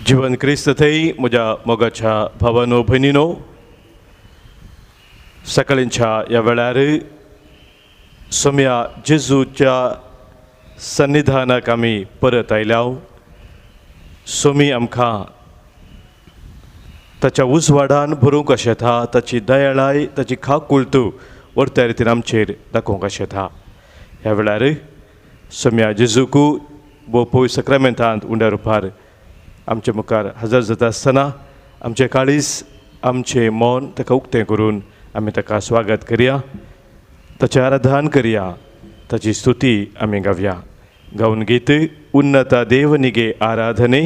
जिवन क्रिस्त थंय म्हज्या मोगाच्या भावानो भयणीनो, सकाळींच्या ह्या वेळार सोम्या जेजूच्या सन्निधानाक आमी परत आयल्या. सोमी आमकां ताच्या उजवाडान भरूंक आशेता, ताची दयाळाय, ताची खाकुळतू वर्त्या रितीन आमचेर दाखोवंक आशेता. ह्या वेळार सोम्या जेजूकू भोव सक्रामेंतांत उंड्या रुपार आमचे मुखार हजर जाता आसतना आमचें काळीज, आमचें मन ताका उक्तें करून आमी ताका स्वागत करया, ताचें आराधन करया, ताची स्तुती आमी गावया. गावन गीत उन्नत देवनिगे आराधने,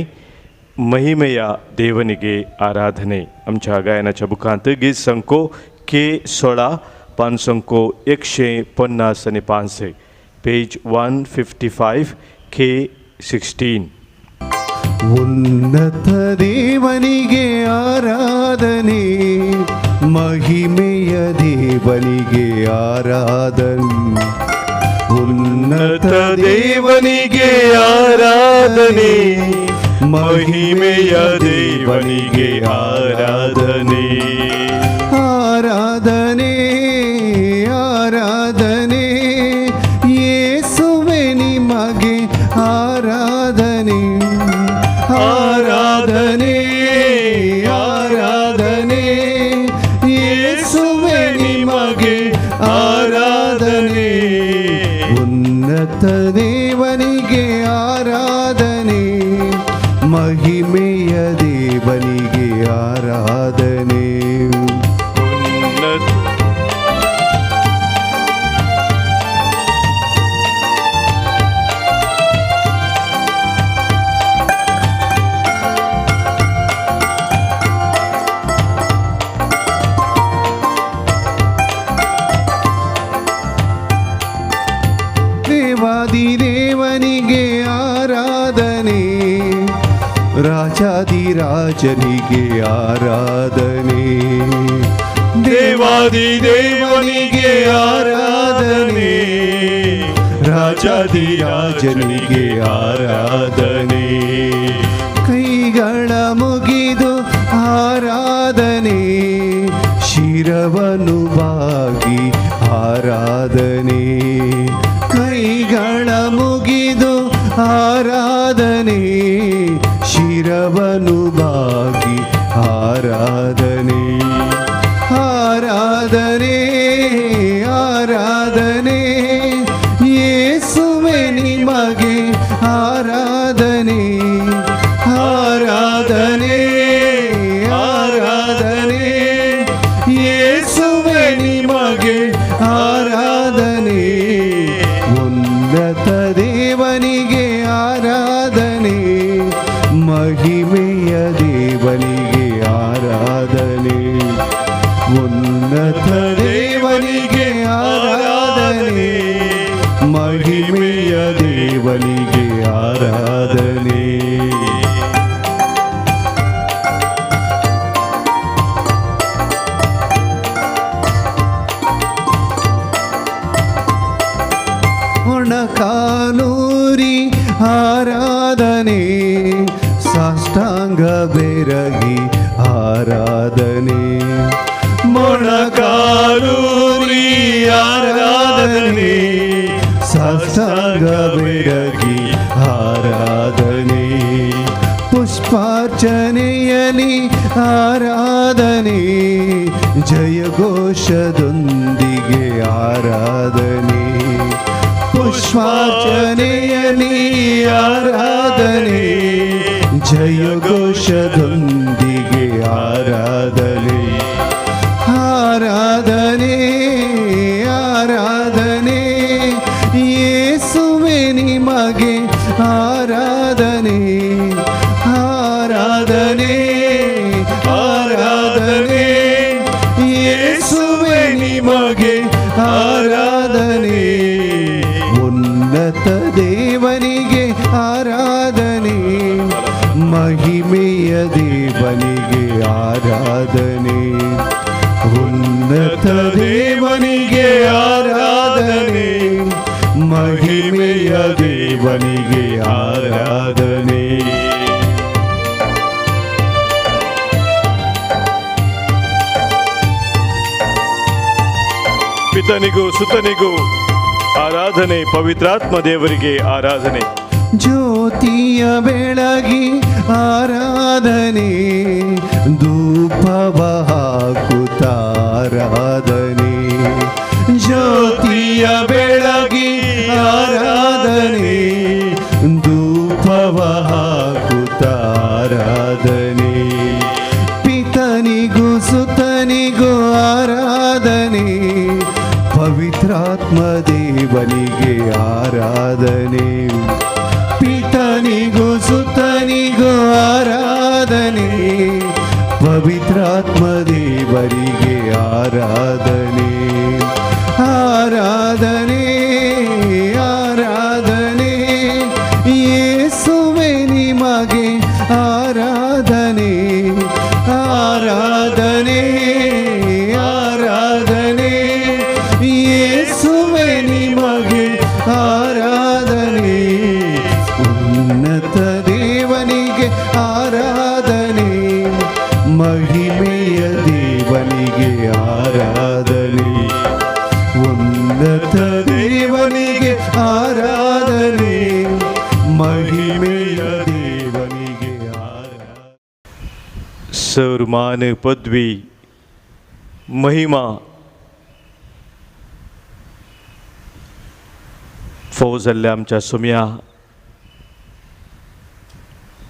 महिमया देवनिगे आराधने. आमच्या गायनाच्या बुकांत गीत संको के 16, पान संको 155, पेज 155 के 16. ಉನ್ನತ ದೇವನಿಗೆ ಆರಾಧನೆ, ಮಹಿಮೆಯ ದೇವನಿಗೆ ಆರಾಧನೆ. ಉನ್ನತ ದೇವನಿಗೆ ಆರಾಧನೆ, ಮಹಿಮೆಯ ದೇವನಿಗೆ ಆರಾಧನೆ. ಆರಾಧನೆ, ಆರಾಧನೆ, ಯೇಸುವೆ ನಿಮಗೆ ಆರಾಧನೆ. ಆರಾಧನೆ, ಆರಾಧನೆ, ಯೇಸುವೆ ನಿಮಗೆ ಆರಾಧನೆ. ಉನ್ನತ ದೇವನಿಗೆ ಆರಾಧನೆ, ಮಹಿಮೆಯ ದೇವನಿಗೆ ಆರಾಧನೆ. ಉನ್ನತ ದೇವಾದಿ ದೇವನಿಗೆ ಆರಾಧನೆ, ರಾಜಾದಿರಾಜನಿಗೆ ಆರಾಧನೆ. ದೇವಾದಿ ದೇವನಿಗೆ ಆರಾಧನೆ, ರಾಜಾದಿರಾಜನಿಗೆ ಆರಾಧನೆ. ಕೈಗಳ ಮುಗಿದು ಆರಾಧನೆ, ಶಿರವನ್ನು ಬಾಗಿ ಆರಾಧನೆ. ಕೈಗಳ ಮುಗಿದು ಆರಾಧನೆ, ಶಿರವನ್ನು ಬಾಗಿ ಆರಾಧನೆ. ಆರಾಧನೆ, ಆರಾಧನೆ, ಯೇಸುವೆ ನಿಮಗೆ ಆರಾಧನೆ. ಆರಾಧನೆ, ಆರಾಧನೆ, ಯೇಸುವೆ ನಿಮಗೆ ಆರಾಧನೆ. ಉನ್ನತ ದೇವನಿಗೆ ಆರಾಧನೆ, ಮಹಿಮೆಯ ದೇವನಿಗೆ ಆರಾಧನೆ. ಉನ್ನತ ದೇವನಿಗೆ ಆರಾಧನೆ, ಮಹಿಮೆಯ ದೇವನಿಗೆ ಆರಾಧನೆ. ಮೊಣಕಾಲೂರಿ ಆರಾಧನೆ, ಸಾಷ್ಟಾಂಗ ಬೆರಗಿ ಆರಾಧನೆ. ಮೊಣಕಾಲೂರಿ ಆರಾಧನೆ, ಸಾಷ್ಟಾಂಗ ಬೆರಗಿ ಆರಾಧನೆ. ಪುಷ್ಪಾರ್ಚನೆಯಲಿ ಆರಾಧನೆ, ಜಯಘೋಷದೊಂದಿಗೆ ಆರಾಧನೆ. ಪುಷ್ಪಾರ್ಚನೆಯಲಿ ಆರಾಧನೆ, ಜಯಘೋಷದೊಂದಿಗೆ ಆರಾಧನೆ. ಆರಾಧನೆ, ಆರಾಧನೆ, ಯೇಸುವೆ ನಿಮಗೆ ಆರಾಧನೆ. ಆರಾಧನೆ, ಆರಾಧನೆ, ಯೇಸುವೆ ನಿಮಗೆ ಆರಾಧನೆ. ಉನ್ನತ ದೇವನಿಗೆ ಆರಾಧನೆ, ಮಹಿಮೆಯ ದೇವನಿಗೆ ಆರಾಧನೆ. ಉನ್ನತ ದೇವನಿಗೆ ಆರಾಧನೆ, ಮಹಿಮೆಯ ದೇವನಿಗೆ ಆರಾಧನೆ. ಪಿತನಿಗೂ ಸುತನಿಗೂ ಆರಾಧನೆ, ಪವಿತ್ರಾತ್ಮ ದೇವರಿಗೆ ಆರಾಧನೆ. ಜ್ಯೋತಿಯ ಬೆಳಗಿ ಆರಾಧನೆ, ಧೂಪವ ಹಾಕುತ್ತ ಆರಾಧನೆ. ಜ್ಯೋತಿಯ ಬೆಳಗಿ ಆರಾಧನೆ, ಧೂಪವ ಹಾಕುತ್ತ ಆರಾಧನೆ. ಪಿತನಿಗೂ ಸುತನಿಗೂ ಆರಾಧನೆ, ಪವಿತ್ರಾತ್ಮ ದೇವನಿಗೆ ಆರಾಧನೆ. ಪಿತನಿಗೂ ಸುತನಿಗೂ ಆರಾಧನೆ, ಪವಿತ್ರಾತ್ಮ ದೇವರಿಗೆ ಆರಾಧನೆ. ಆರಾಧನೆ ಆರಾಧನೆ, ಯೇಸುವೆ ನಿಮಗೆ ಆರಾಧನೆ. ಆರಾಧನೆ ಆರಾಧನೆ, ಯೇಸುವೆ ನಿಮಗೆ ಆರಾಧನೆ. ಉನ್ನತ ದೇವನಿಗೆ ಆರಾಧನೆ, ಮಹಿಮೆಯ ದೇವನಿಗೆ ಆರಾಧನೆ. ಉನ್ನತ ದೇವನಿಗೆ ಆರಾಧನೆ, ಮಹಿಮೆಯ ದೇವನಿಗೆ ಆರಾಧನೆ. सर मान पदवी महिमा फावो जाल्ल्या आमच्या सोम्या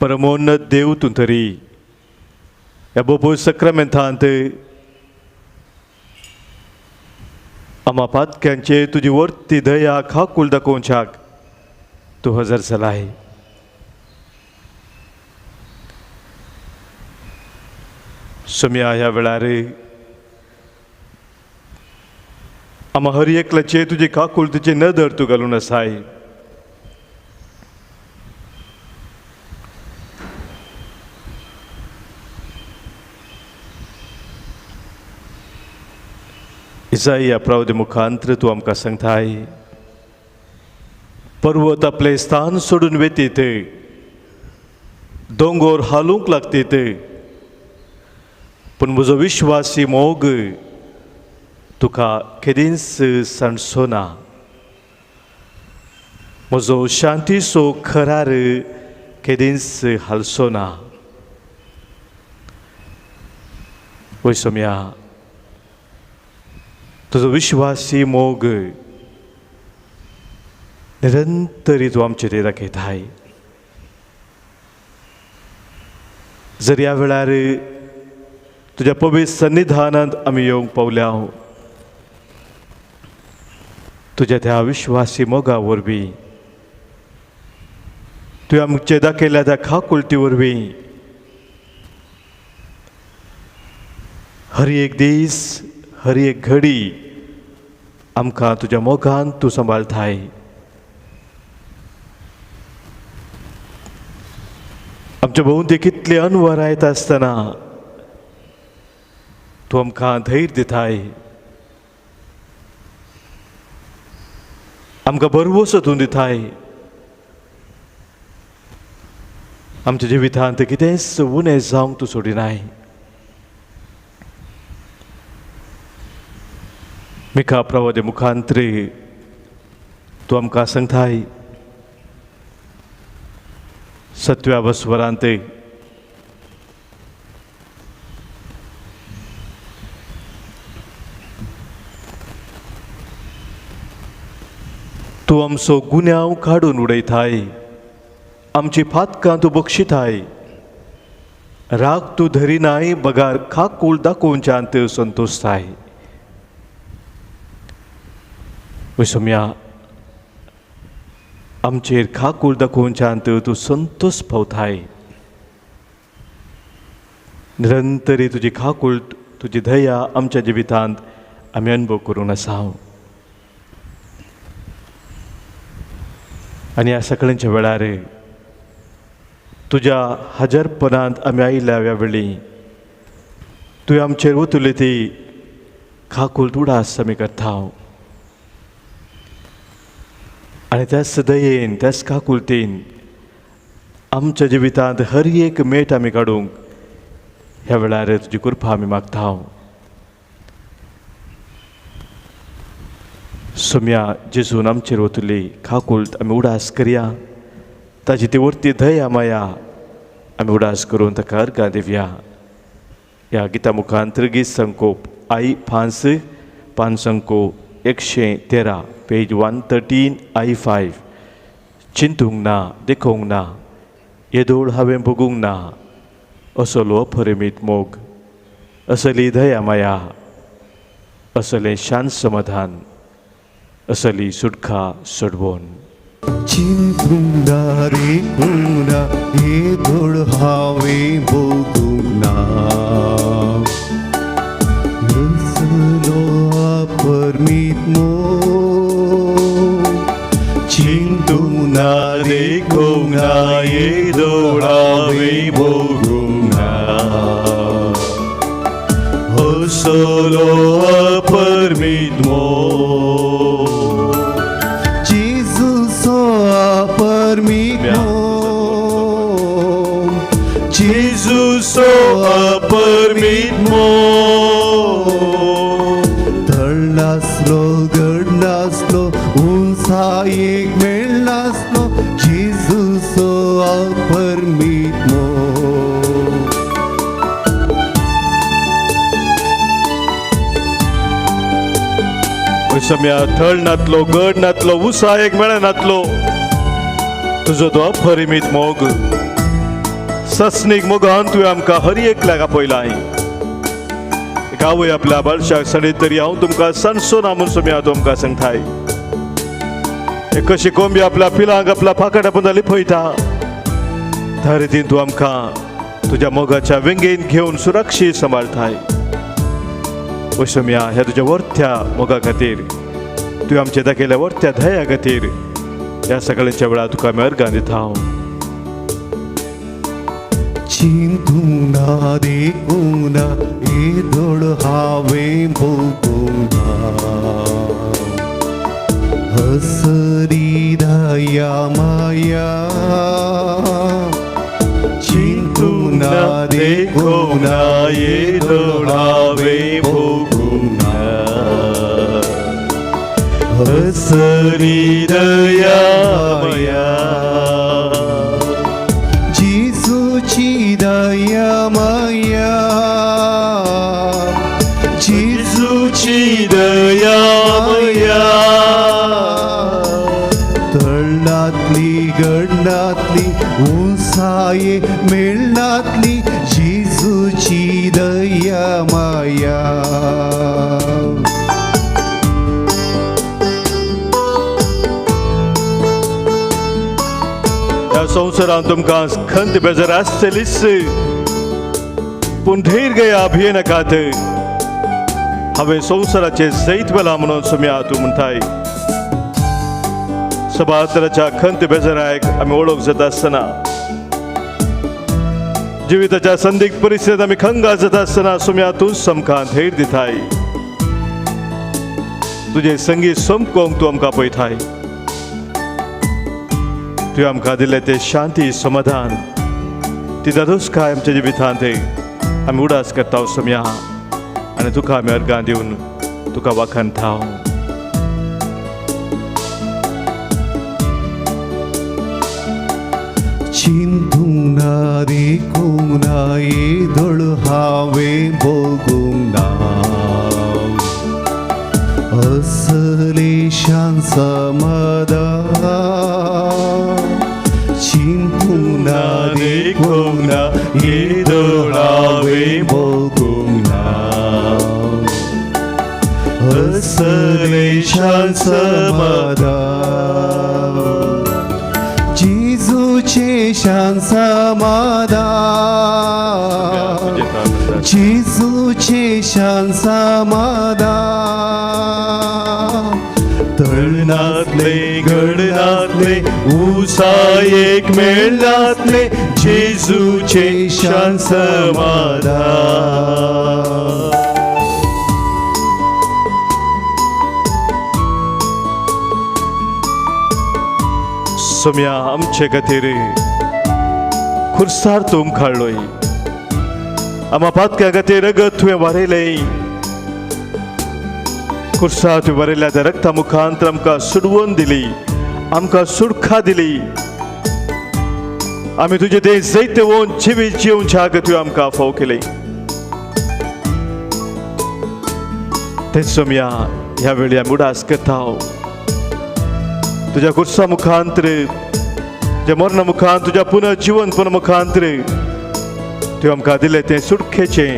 परमोन्नत देव तूं तरी ह्या बोपोय सक्रामेंतांत आमा पातक्यांचे तुजी वर्ती दया खाकूल दाखोवच्याक तूं हजर जालाय. सोम्या ह्या वेळार आमा हर एकल्याचे तुजी काकूल तुजी नदर तूं घालून आसाय. इजाई प्रवदे मुखांत्र तूं आमकां सांगताय, पर्वत आपलें स्थान सोडून वेतीत, दोंगोर हालूंक लागतीत, पूण म्हजो विश्वासी मोग तुका केदींच सांडचो ना, म्हजो शांतीचो खरार केदींच हालचो ना. वय सोम्या, तुजो विश्वासी मोग निरंतरी तूं आमचे ते दाखयताय. जर ह्या वेळार तुज्या पवित्र सन्निधानांत आमी येवंक पावल्या, तुज्या त्या विश्वासी मोगा वरवीं, तुवें आमचे दाखयल्या त्या खाकुलती वरवीं हर एक दीस हर एक घडी आमकां तुज्या मोगान तूं सांबाळटाय. आमच्या भोंवती कितले अनवर येता आसतना तूं आमकां धैर्य दिताय, आमकां भरवंसो तूं दिताय. आमच्या जिवितांत कितेंच उणें जावंक तूं सोडिनाय. मिका प्रवादे मुखांतरे तूं आमकां सांगताय, सतव्या वस्वरांत तूं आमचो गुन्यांव काडून उडयताय, आमची फातकां तूं बक्षिताय, राग तूं धरिनाय बगार खाकूल दाखोवच्यान संतोशताय. सोम्या, आमचेर खाकूल दाखोवच्यान तूं संतोश पावताय. निरंतरी तुजी खाकूल तुजी दया आमच्या जिवितांत आमी अनुभव करून आसा. आनी ह्या सगळ्यांच्या वेळार तुज्या हजरपणांत आमी आयल्या ह्या वेळी तुवें आमचेर ओतुली ती खाकूल उडास आमी करता. आनी त्याच दयेन त्याच काकुलतीन आमच्या जिवितांत हर एक मेट आमी काडूंक ह्या वेळार तुजी कृपा आमी मागता. सोम्या जेजून आमचेर वतली खाकुल्त आमी उडास करया, ताजी ती वरती दया माया आमी उडास करून ताका अर्गां दिवया. ह्या गिता मुखांत गीत संकोप आई फांस पांच 113 पेज 113 I 5. चिंतूंक ना देखूंक ना येदोळ हांवें भोगूंक ना असलो अपरिमीत मोग, असली दया माया, असलें शांत समाधान, असली सुटका सोडवून. चिंतूंक ना देखूंक ना येदोळ हांवें भोगूंक ना असलो अपरमीत मोग. चिंतूंक ना देखूंक ना येदोळ हांवें भोगूंक ना असलो अपरमीत मोग. जेजूचो अपरमीत मोग, जेजूचो अपरमीत मोग. तळनासलो घडनासलो उंचायेक मेळनासलो जेजूचो अपरमीत मोग. सम्या थळ नातलो गड नातलो उसायेक मेळनातलो तुजो तो अपरिमीत मोग. सस्नीक मोगान तुवें आमकां हर एकल्याक आपयलाय. आवय आपल्या बाळशाक सडीत तरी हांव तुमकां सांजचो ना म्हूण सोम्या तुमकां सांगताय. कशी कोंबी आपल्या पिलांक आपल्या पाकटा पोंदा लिपयता त्या रितीन तूं आमकां तुज्या मोगाच्या वेंगेन घेवन सुरक्षीत सांबाळटाय. ओ सोम्या, ह्या तुज्या वरत्या मोगा खातीर, तुवें आमच्या दाखयल्या वरत्या दया खातीर ह्या सगळ्यांच्या वेळार तुका आमी अर्गां दिता. चिंतूंक ना देखूंक ना येदोळ हांवें भोगूंक ना असली दया माया. चिंतूंक ना देखूंक ना येदोळ हांवें भोगूंक ना असली दया माया. जेजूची दया माया, जेजूची दया माया. तळनातली गडनातली उंचाये मेळनातली जेजूची दया माया. ह्या संवसारांत तुमकां खंत बेजार आसतलीच, पूण धैर्य गया भियेनाकात. हांवें संवसाराचें जैत वेलां म्हणून सोम्या तूं म्हणटाय. सभातराच्या खंत बेजाराक आमी वळख जाता आसतना, जिविताच्या संदिग्ध परिस्थितींत आमी खंगार जाता आसतना सोम्या तूंच आमकां धैर्य दिताय. तुजें संगीत समकोंक तूं आमकां पळयताय. तुवें आमकां दिल्लें तें शांती समाधान ती दादोसकाय आमच्या जिवितांत आमी उडास करता सोम्या आनी तुका आमी अर्गां दिवन तुका वाखाणता. चिंतूंक ना देखूंक ना येदोळ हांवें भोगूंक ना असलें शांत समाधान. चिंतूंक ना देखूंक ना येदोळ हांवें भोगूंक ना असलें शांत समाधान. जेजूचें शांत समाधान, जेजूचें शांत समाधान. तळनातले घडनातले उसायेक मेळनातले जेजूचें शांत समाधान. सोम्या आमचे खातीर खुर्सार तूं काडलोय, आमा पातक्या खातीर रगत तुवें वारयलें. कुर्सात बरयल्ल्या त्या रक्ता मुखांत आमकां सुडवून दिली, आमकां सुडखा दिली. आमी तुजे ते जैतवून जिवीत जिवच्या तुवें आमकां फाव केली. तेच सोमया ह्या वेळी आमी उडास करता तुज्या कुर्सा मुखांत, तुज्या मरणा मुखांत, तुज्या पुनः जिवनपण मुखांत तुवें आमकां दिलें तें सुटकेचें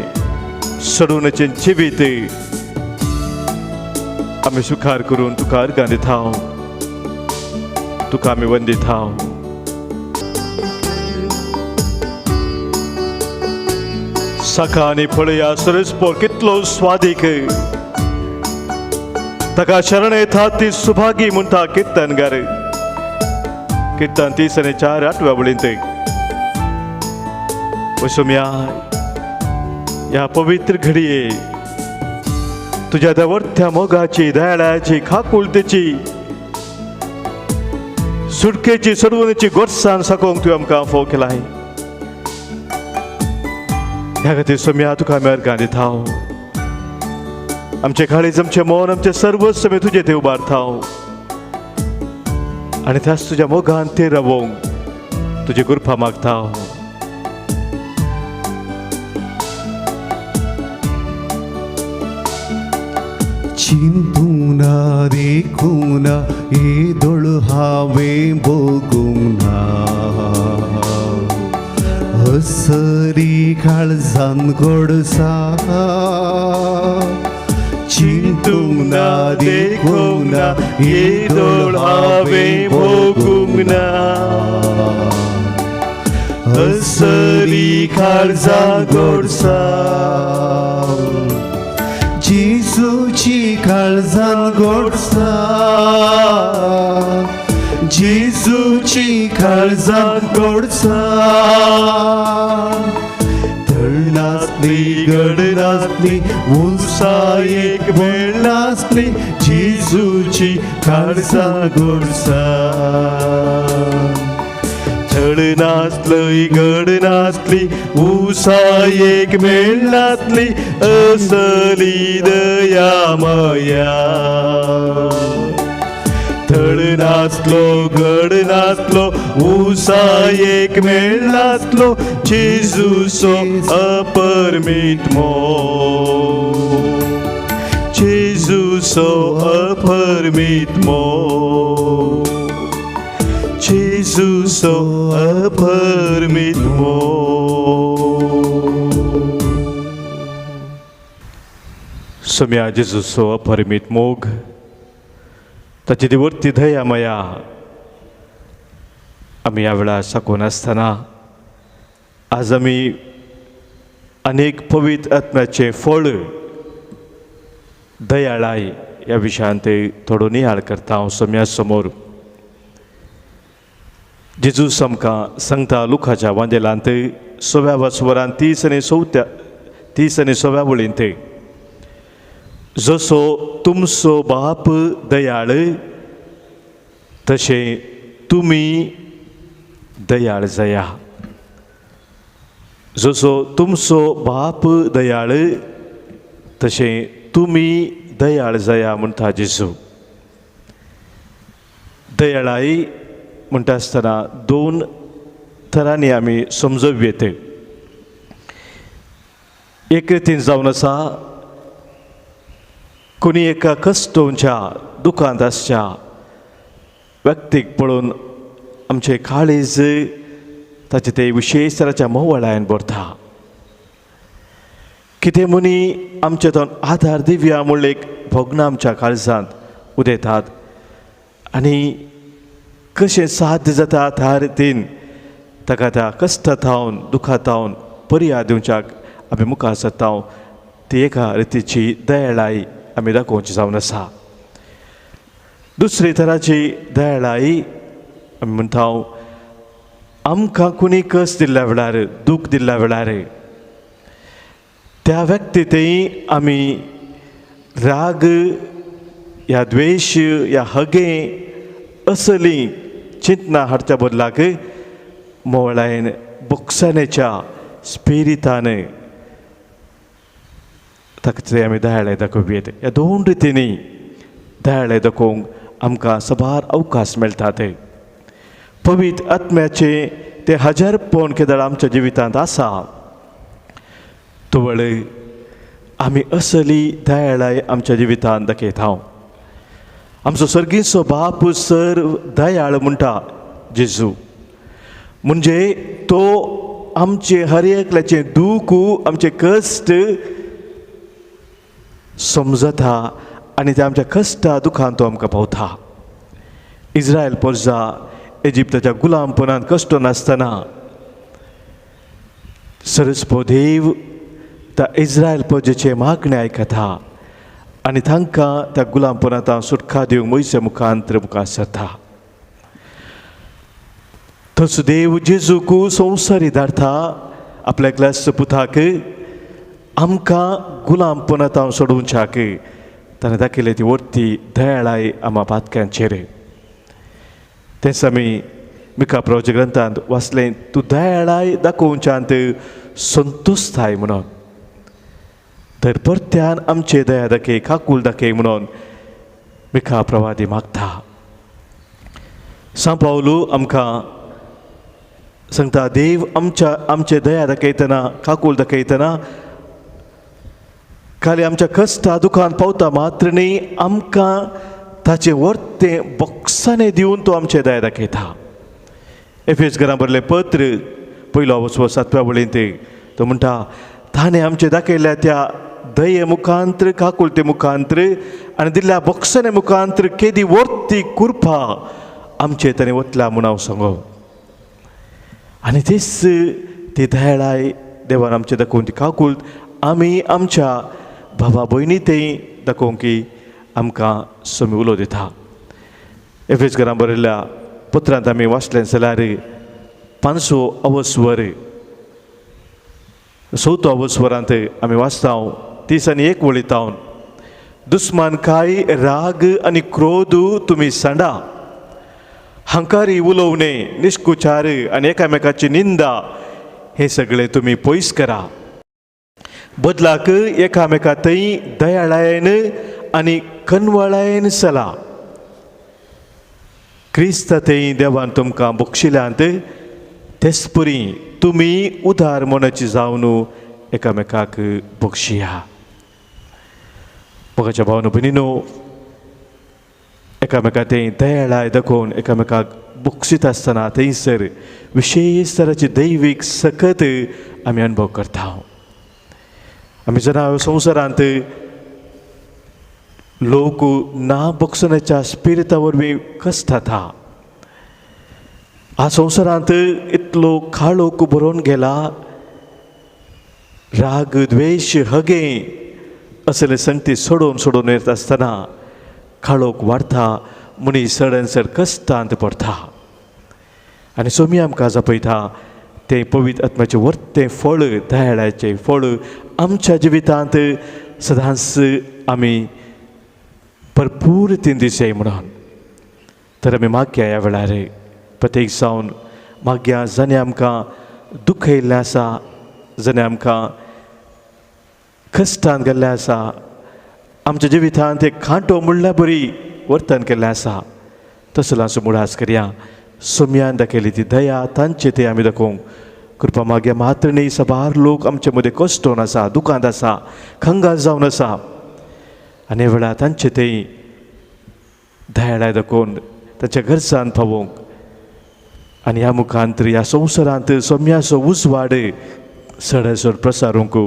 सोडवणेचें जिवीत आमी सुखार करून तुका अर्गां दिता, तुका आमी वंदिता. सखा आनी पळया सरसपोर कितलो स्वादीक, ताका शरण येता ती सुभागी म्हणटा किर्तनगार. किर्तन 34 आठव्या वळींत. वसुम्या ह्या पवित्र घडये तुज्या त्या वरत्या मोगाची, दयाळाची, खाकुलतेची, सुटकेची, सोडवणेची गोडसाण साकोवंक तुवें आमकां फोव केलाय. ह्या खातीर सोम्या तुका आमी अर्गां दिता. आमचे काळीज, आमचें मन, आमचें सर्वस्व आमी तुजें ते उबारता आनी त्याच तुज्या मोगान ते रावोवंक तुजी कृपा मागता. चिंतूना देखूना येदोळ हांवें भोगूंक ना, असरी काळजान गोडसा. चिंतूंक ना देखूंक ना येदोळ हांवें भोगूंक ना, असरी काळजान गोडसा. जेजूची काळजान गोडसा, जेजूची काळजान गोडसा. तळनासली गडनासली उंचायेक मेळनासली, जेजूची काळजान गोडसा. थळ नासली गड नासली उसायेक मेळनासली, असली दया माया. थळ नासलो गड नासलो उसायेक मेळनासलो, जेजूचो अपरमीत मोग, जेजूचो अपरमीत मोग, जेजूचो अपरमीत मोग. सोम्या जेजूचो अपरमीत मोग, ताची ती वर्ती दया माया आमी ह्या वेळार साकून आसतना आज आमी अनेक पवित्र आत्म्याचें फळ दयाळाय ह्या विशयांत थोडो नियाळ करता हांव सोम्या समोर. जेजूस आमकां सांगता लुकाच्या वांदेलांत सव्या वसवरान 30 आनी चवथ्या 30 आनी सव्या वळींत, जसो तुमचो बाप दयाळ तशें तुमी दयाळ जाया. जसो तुमचो बाप दयाळ तशें तुमी दयाळ जाया म्हणटा जेजू. दयाळाय म्हणटा आसतना दोन तरांनी आमी समजोवं येता. एक रितीन जावन आसा कोणी एका कश्टोवच्या दुखांत आसच्या व्यक्तीक पळोवन आमचें काळीज ताचे ते विशेश तराच्या मोवळायन भरता. कितें मनी आमचे तो आदार दिवया म्हणून एक भोगणां आमच्या काळजांत उदयतात आनी कशें साध्य जाता त्या रितीन ताका त्या कश्टा थावन दुखा थावन पर्याय दिवच्याक आमी मुखार सरता. ती एका रितीची दयाळाय आमी दाखोवची जावन आसा. दुसरी तराची दयाळाय आमी म्हणटा आमकां कोणी कस दिल्ल्या वेळार, दूख दिल्ल्या वेळार त्या व्यक्ती थंय आमी राग या द्वेश या हगें असली चिंतना हाडच्या बदलाक मोवळायन बोक्साणेच्या स्पिरितान ताका आमी दयाळाय दाखोवप येता. ह्या दोन रितींनी दयाळे दाखोवंक आमकां साबार अवकाश मेळटात. पवित्र आत्म्याचें तें हजारपण केदळ आमच्या जिवितांत आसा तवळ आमी असली दयाळाय आमच्या जिवितांत दाखयता. आमचो सर्गीचो बाप सर दयाळ म्हणटा जेजू, म्हणजे तो आमचे हर एकल्याचें दूख आमचें कश्ट समजता आनी ते आमच्या कश्टा दुखान तो आमकां पावता. इस्रायल पोरजा इजिप्ताच्या गुलामपणांत कश्ट नासतना सरस्पो देव त्या इस्रायल पोरजेचें मागणें आयकता आनी तांकां त्या गुलामपणांत सुटका दिवंक मोयसे मुखांत्र मुखार सरता. तसो देव जेजूक संवसारी धाडटा आपल्या क्लास पुताक आमकां गुलामपणांत सोडोवच्याक. ताणें दाखयलें ती वरती दयाळाय आमा पातक्यांचेर. तेंच आमी मिका प्रवचन ग्रंथांत वाचलें, तूं दयाळाय दाखोवच्यांत संतुश्टाय म्हणून. तर परत्यान आमचे दया दाखय काकूल दाखय म्हणून मिका प्रवादी मागता. सांव पावलू आमकां सांगता, देव आमच्या आमचे दया दाखयतना काकूल दाखयतना खाली आमच्या कश्टा दुखान पावता मात्र न्ही, आमकां ताचें वर्तें बॉक्सांनी दिवन तो आमचें दया दाखयता. एफेस घरां बरलें पत्र पयलो वचो 7व्या वळींत तो म्हणटा, ताणें आमचें दाखयल्या त्या दये मुखांत्र काकुलते मुखांत्र आनी दिल्ल्या बॉक्साने मुखांत्र केदी वर्ती कुरपा आमचे ताणें वतल्या म्हूण हांव सांगो. आनी तेच ती दयाळाय देवान आमचें दाखोवन ती काकूल आमी आमच्या भावा भयणी थंय दाखोवंक की आमकां समी उलो दिता. एफेस घरां बरयल्ल्या पत्रांत आमी वाचलें जाल्यार 5 अवस्वर 4 अवस्वरांत आमी वाचता 30 आनी 1 वळीतावन, दुस्मान काय राग आनी क्रोध तुमी सांडा, हंकारी उलोवणे निष्कुचार आनी एकामेकाची निंदा हे सगळे तुमी पयस करा. बदलाक एकामेका थंय दयाळायेन आनी कनवळायेन चला. क्रिस्त थंय देवान तुमकां बक्षिल्यांत तेच परी तुमी उदार मनाची जावन एकामेकाक बक्षिया. मोगाच्या भावानो भयणीनो, एकामेका थंय दयाळाय दाखोवन एकामेकाक बक्षीत आसतना थंयसर विशेश तराची दैवीक सकत आमी अणभव करता. आमी जेन्ना संवसारांत लोक ना बक्षण्याच्या स्पिरिता वरवीं कश्टाता, ह्या संवसारांत इतलो काळोख बरोवन गेला, राग द्वेश हगे असले संगती सोडोवन सोडोवन येत आसतना काळोख वाडटा, मनीस चड चड कश्टांत पडटा. आनी सोमी आमकां जपयता तें पवित्र आत्म्याचें वर्तें फळ दयाळाचें फळ आमच्या जिवितांत सदांच आमी भरपूर तीन दिसय म्हणून. तर आमी मागया ह्या वेळार प्रत्येक जावन मागया जाणें आमकां दुख्ख येयल्लें आसा, जाणें आमकां कश्टान गेल्लें आसा, आमच्या जिवितांत एक कांटो म्हणल्यार बरी वर्तन केल्लें आसा, तसो मुळास करया. सोम्यान दाखयली ती दया तांचे ते आमी दाखोवंक कृपा मागया. मात्र न्ही, साबार लोक आमचे मदें कश्टोन आसा, दुखांत आसा, खंगाल जावन आसा आनी वेळार तांचे थंय दयाळाय दाखोवन तांच्या घरसान पावोवंक आनी ह्या मुखांतर ह्या संवसारांत सोम्याचो उजवाड चड प्रसारूंक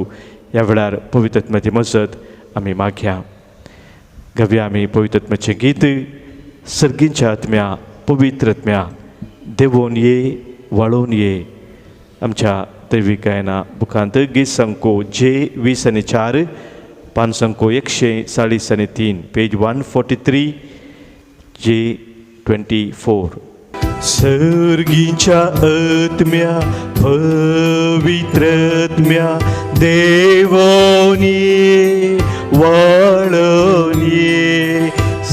ह्या वेळार पवित्र आत्म्याची मजत आमी मागया. गावया आमी पवित्र आत्म्याचें गीत, सर्गींच्या आत्म्या पवित्र आत्म्या देवोन ये वाळोवन ये. आमच्या दैवीक गायना बुकांत गीत संको जे 20 आनी 4, पान संको 140 आनी 3, पेज 143 जे 24. सर्गीच्या आत्म्या पवित्र आत्म्या देवोनी वाळोनी,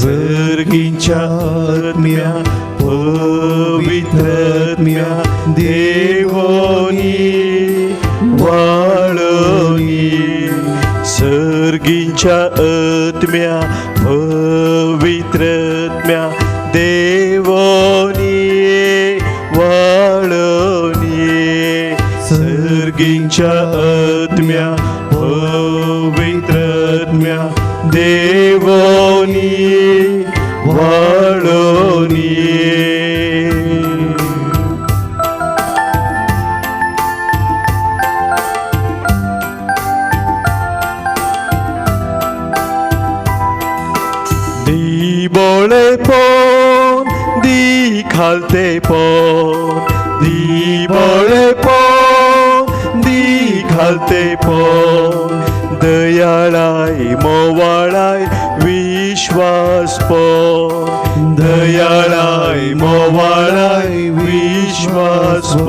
सर्गीच्या आत्म्या पवित्र आत्म्या देवोनी वाळोनी, सर्गीच्या आत्म्या पवित्र सर्गींच्या आत्म्या पवित्र आत्म्या देवोनी वाळोनी. दी बोळेपण दी खालतेपण दी बोळेपण दी खालतेपण दयाळाय मोवाळाय विश्वासपण दयाळाय मोवाळाय विश्वासपण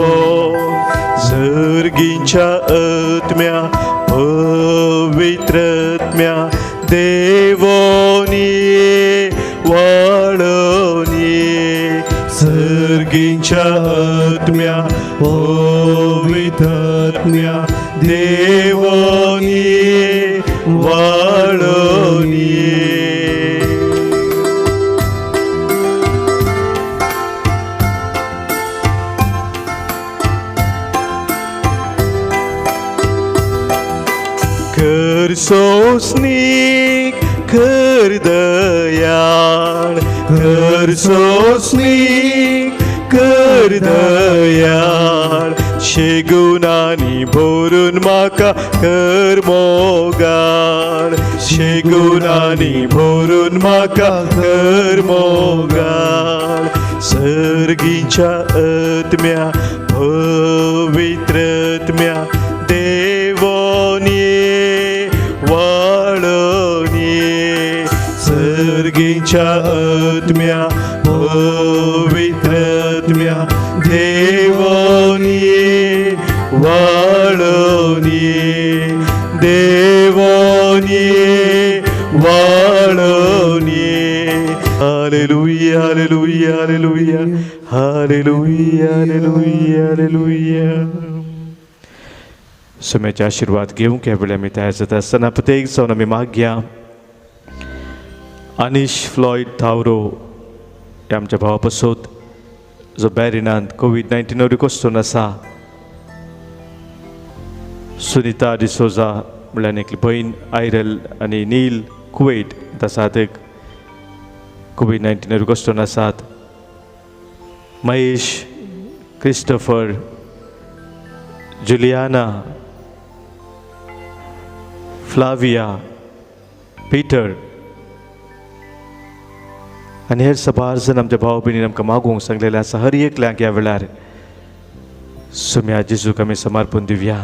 सर्गींच्या आत्म्या पवित्र आत्म्या देवोनी वाळोनी सर्गींच्या आत्म्या पवित्र आत्म्या देवोनी वाळोनी. कर सोसनीक कर दयाळ कर सोसनीक कर दयाळ शेगुणांनी भरून म्हाका कर मोगाळ शेगुणांनी भरून म्हाका कर मोगाळ सर्गींच्या आत्म्या पवित्र आत्म्या देवोनी वाळोनी सर्गींच्या आत्म्या पवित्र आत्म्या Deoni वाळोनी Deoni वाळोनी. Hallelujah hallelujah hallelujah hallelujah hallelujah hallelujah. सुम्याचे आशीर्वाद घेवंक ह्या वेळी आमी तयार जाता आसतना प्रत्येक जावन आमी मागया अनीश फ्लॉयड थावरो ह्या आमच्या भावा पसोत जो बॅरिनांत कोवीड-19 वरवीं कोसळून आसा, सुनिता डिसोजा म्हणल्यार एकली भयण आयरल आनी नील कुवेट आसात कोवीड-19 वरवीं कोसळून आसात, Mahesh Christopher Juliana Flavia Peter आनी हेर सबार जण आमच्या भाव भयणीन आमकां मागूंक सांगलेलें आसा. हर एकल्याक ह्या वेळार सुम्या जेजूक आमी समर्पण दिवया.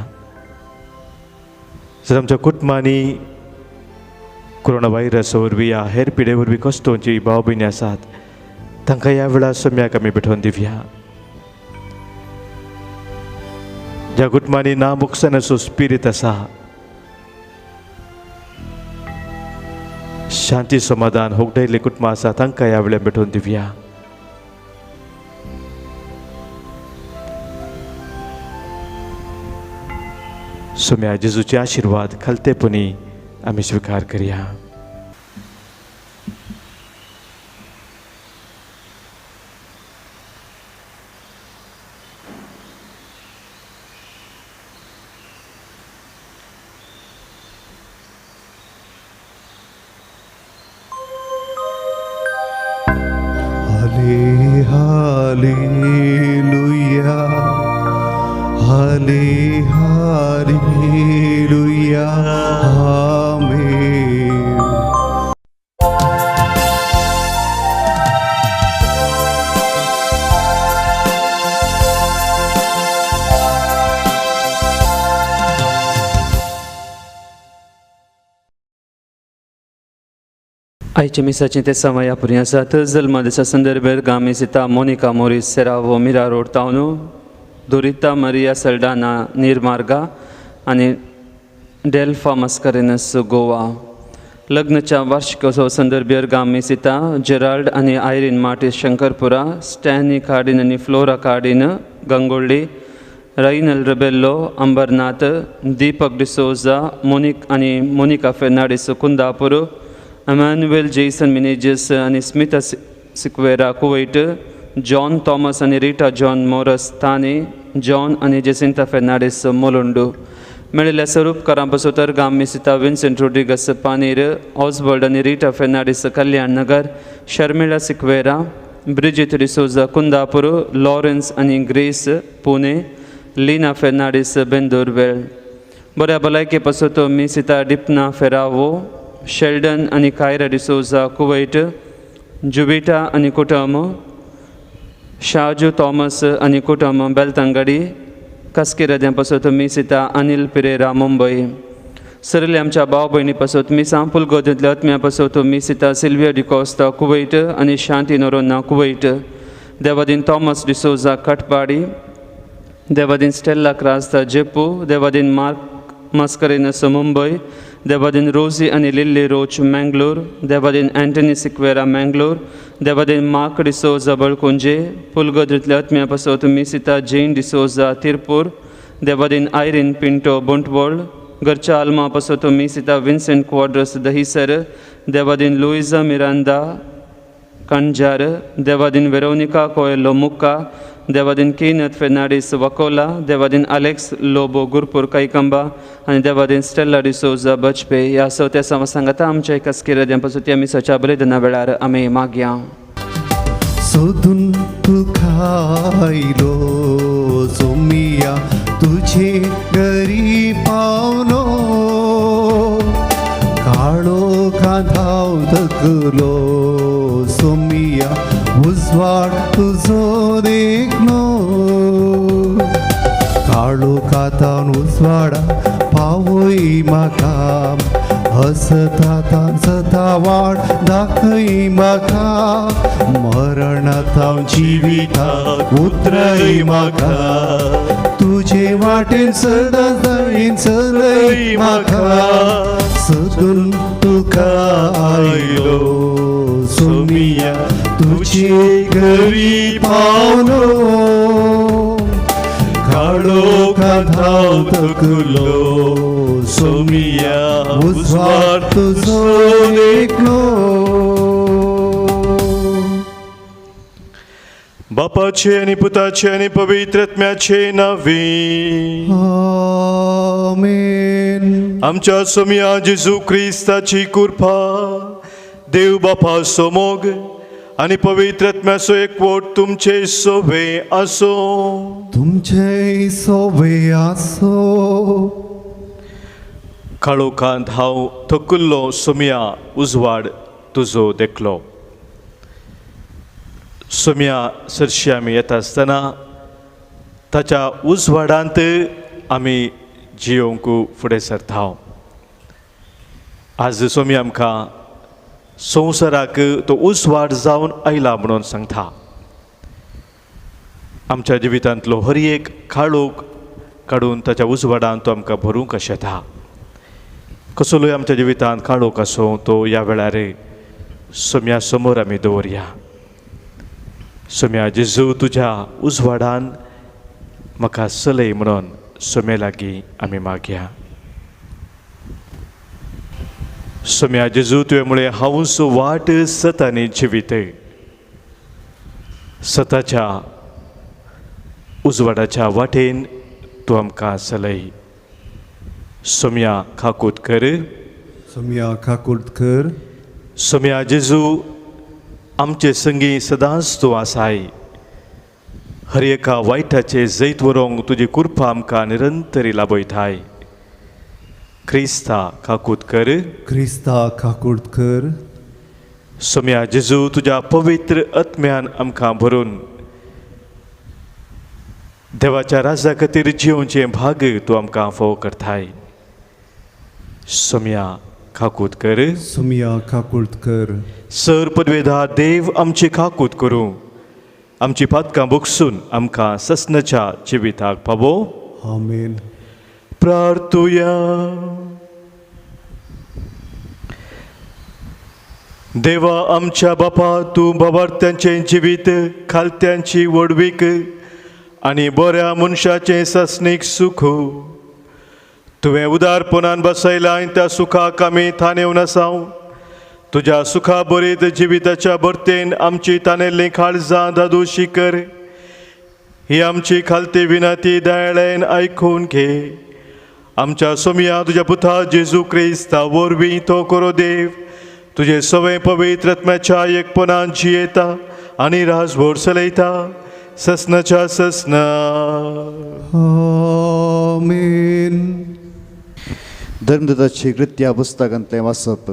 जर आमच्या कुटुंबांनी कोरोना व्हायरस वरवीं या हेर पिडे वरवीं कश्टोवची भाव भयणी आसात तांकां ह्या वेळार सुम्याक आमी भेटोवन दिवया. ज्या कुटुंबांनी ना मुकसानाचो स्पिरीत आसा शांती समाधान होगडायल्ले कुटुंबां आसा तांकां ह्या वेळार भेटोवन दिवया. सुम्या जेजूचे आशिर्वाद खालतेपणी आमी स्विकार करया. Hallelujah, hallelujah, amen. आयच्या मिसाचें तें समय पुरी आसात. जल्मा दिसा संदर्भेर गामेसिता मोनिका मोरीस सेरावो मिरा रोड तावनू दोरिता मरिया सल्डाना निर्मार्गा आनी डेल्फा मस्करेनस गोवा. लग्नाच्या वार्षिकोत्सव संदर्भेर गामेसिता जेराल्ड आनी आयरीन मार्टीस शंकरपुरा स्टॅनी कार्डीन आनी flora कार्डीन Gangolli renal Rebello Ambernath Deepak D'Souza monic आनी मोनिका फेर्नाडीस कुंदापूर एमॅन्युएल जेसन मिनेजस आनी Smita Sequeira Kuwait John Thomas आनी रिटा जॉन मोरस थाने जॉन आनी जेसिंता फेर्नांडीस मोलोंडू मेळिल्ल्या स्वरूपकारां पासत अर्गां मिसिता विन्सेंट रोड्रिगस पानीर ऑसवर्ड आनी रिटा फेर्नांडीस कल्याण नगर शर्मिळा सिक्वेरा ब्रिजीत डिसोजा कुंदापूर लॉरेन्स आनी ग्रेस पुणे लीना फेर्नांडीस बेंदूरवेळ बऱ्या भलायके पासत मिसिता डिपना फेरावो शेल्डन आनी कायरा डिसोजा कुवैट जुविटा आनी कुटुंब शाजू थॉमस आनी कुटुंब बेलतंगडी कसकिरद्यां पासत मिसिता अनिल पिरेरा मुंबय सरले आमच्या भाव भयणी पासत मिसां पुलगोदींतल्या आत्म्या पासत मिसिता सिल्विया डिकोस्ता कुवैट आनी शांती नोरोन्ना कुवैट देवादीन थॉमस डिसोजा कटपाडी देवादीन स्टेल्ला क्रास्ता जेपू देवादीन मार्क मस्करेनस मुंबय देवादीन रोजी आनी लिल्ली रोच मँगलोर देवादीन अँटनी सिक्वेरा मँगलोर देवादीन मार्क डिसोजा बळकुंजे पुलगोदरींतल्या आत्म्या पासत मिसिता जेन डिसोजा तिरपूर देवादीन आयरीन पिंटो बोंटवोळ घरच्या आल्मा पासत मिसिता विन्सेंट क्वाड्रस दहिसर देवादीन लुइजा मिरांदा कणजार देवादीन वेरोनिका कोयलो मुक्का देवादीन केनत फेर्नांडीस वकोला देवादीन अलेक्स लोबो गुरपूर कैकंबा आनी देवादीन स्टेल्ला डिसोजा बजपे ह्या सवत्या समा सांगाता आमच्या एकाच किरद्यां पासून त्या मिसाच्या बलिदाना वेळार आमी मागया. सोदून तुका आयलो सोमिया तुझे घरी पावलो काळो कांधाव थकलो सोमिया उजवाड तुजो देखलो काळो कातान उजवाडा पावय म्हाका हसता सता वाट दाखय म्हाका मरणांत जिविताक उतरय म्हाका तुजे वाटेन सदां जायन चलय म्हाका सदून तुका आयलो सोमिया तुजे घरी पावलो काळो कांधाव थकलो सोमिया उजवाड तुजो देखलो. बापाचे आनी पुताचे आनी पवित्र आत्म्याचे नांवे आमेन. आमच्या सोमिया जेजू क्रिस्ताची कृपा देव बापाचो मोग आनी पवित्र आत्म्याचो एकवट तुमचे सोवे आसूं. तुमचे सोवे आसो. काळोखांत हांव थकुल्लो सोमिया उजवाड तुजो देखलो. सोमिया सरशी आमी येता आसतना ताच्या उजवाडांत आमी जियोवंक फुडें सरता. आज सोमी आमकां संवसाराक तो उजवाड जावन आयला म्हणून सांगता. आमच्या जिवितांतलो हर एक काळोख काडून ताच्या उजवाडान तो आमकां भरूंक आशेता. कसलोय आमच्या जिवितांत काळोख आसूं तो ह्या वेळार सोम्या समोर आमी दवरया. सोम्या जेजू तुज्या उजवाडान म्हाका चलय म्हणून सोम्या लागीं आमी मागया. सोम्या जेजू तुवें म्हळें हांवूच वाट सत आनी जिवीत. सताच्या उजवाडाच्या वाटेन तूं आमकां चलय. सोम्या खाकूत कर. सोमिया काकूट कर. सोम्या जेजू आमचे संगी सदांच तूं आसाय. हर एका वायटाचे जैत व्हरूंक तुजी कृपा आमकां निरंतरी लाभयताय. क्रिस्ता काकूत कर. क्रिस्ता काकूट कर. सोम्या जेजू तुज्या पवित्र आत्म्यान आमकां भरून देवाच्या राजा खातीर जियोवचें भाग तूं आमकां फावो करताय. सोम्या काकूत कर. सोमिया काकूट कर. सर पदवेदार देव आमची काकूत करूं आमची पातकां भोगसून आमकां ससनाच्या जिविताक पावो. आमेन. प्रार्थुया. देवा आमच्या बापा तूं बाबार्थ्यांचें जिवीत खालत्यांची व्हडवीक आनी बऱ्या मनशाचें ससनीक सुख तुवें उदारपणान बसयलां आनी त्या सुखाक आमी थानेवन आसाव. तुज्या सुखा बरीत जिविताच्या भरतेन आमची तानेल्लीं काळजां दादोशी कर. ही आमची खालती विनंती दयाळायेन आयकून घे। आमच्या सोमया तुज्या पुता जेजू क्रिस्ता वरवीं तो करो देव तुजे सवे पवित्र आत्म्याच्या एकपणान जियेता आनी राजभर चलयता ससनाच्या ससना। आमेन। धर्मदूताची कृत्या पुस्तकांतलें वाचप।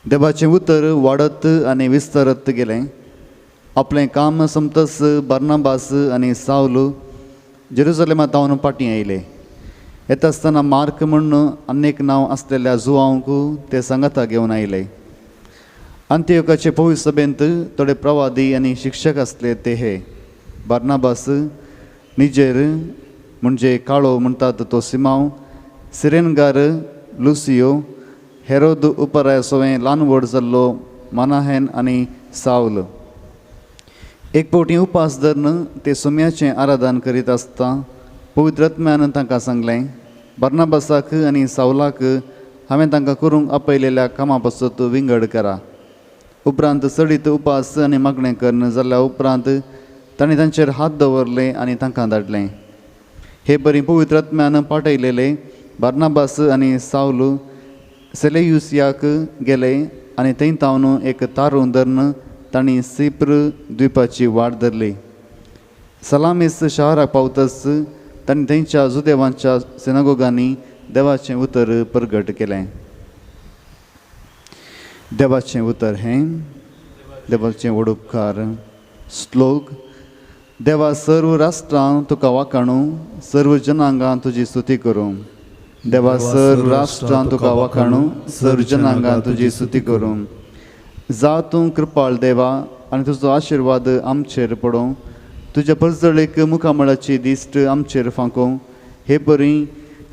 देवाचें उतर वाडत आनी विस्तारत गेलें। आपलें काम सोंपतच बार्नाबास आनी सावल जेरुजलेमा तावन फाटीं आयले। येता आसतना मार्क म्हूण आनी एक नांव आसलेल्या जुवांक ते सांगाता घेवन आयले। अंत्योकाचे पवित्र सभेंत थोडे प्रवादी आनी शिक्षक आसले ते हे बार्नाबास, निजेर म्हणजे काळो म्हणटात तो सिमांव, सिरेनगार लुसियो, हेरोद उपराय सोवें ल्हान व्हड जाल्लो मानाहेन आनी सावल। एक फावटी उपास धरून ते सोम्याचें आराधन करीत आसता पवित्र आत्म्यान तांकां सांगलें, बार्नाबासाक आनी सावलाक हांवें तांकां करूंक आपयलेल्या कामा पासत विंगड करा। उपरांत चडीत उपास आनी मागणें करून जाल्या उपरांत तांणी तांचेर हात दवरले आनी तांकां धाडलें। हे बरी पवित्र आत्म्यान पाठयलेले बार्नाबास आनी सावल सेलेयुसियाक गेले आनी थंय तावन एक तारूं धरून तांणी सिप्र द्वीपाची वाट धरली। सलामीस शहराक पावतच तांणी थंयच्या जुदेवांच्या सिनागोगांनी देवाचें उतर प्रगट केलें। देवाचें उतर हें देवाचें व्हड उपकार। श्लोक। देवा सर्व राष्ट्रां तुका वाखाणू, सर्व जनांगां तुजी स्तुती करूं। देवा सर्व राष्ट्रां तुका वाखाणू, सर्व जनांगां तुजी स्तुती करूं। जा तूं कृपाळ देवा आनी तुजो आशिर्वाद आमचेर पडूं, तुज्या परजळीक मुखामळाची दिश्ट आमचेर फांकों। हे परी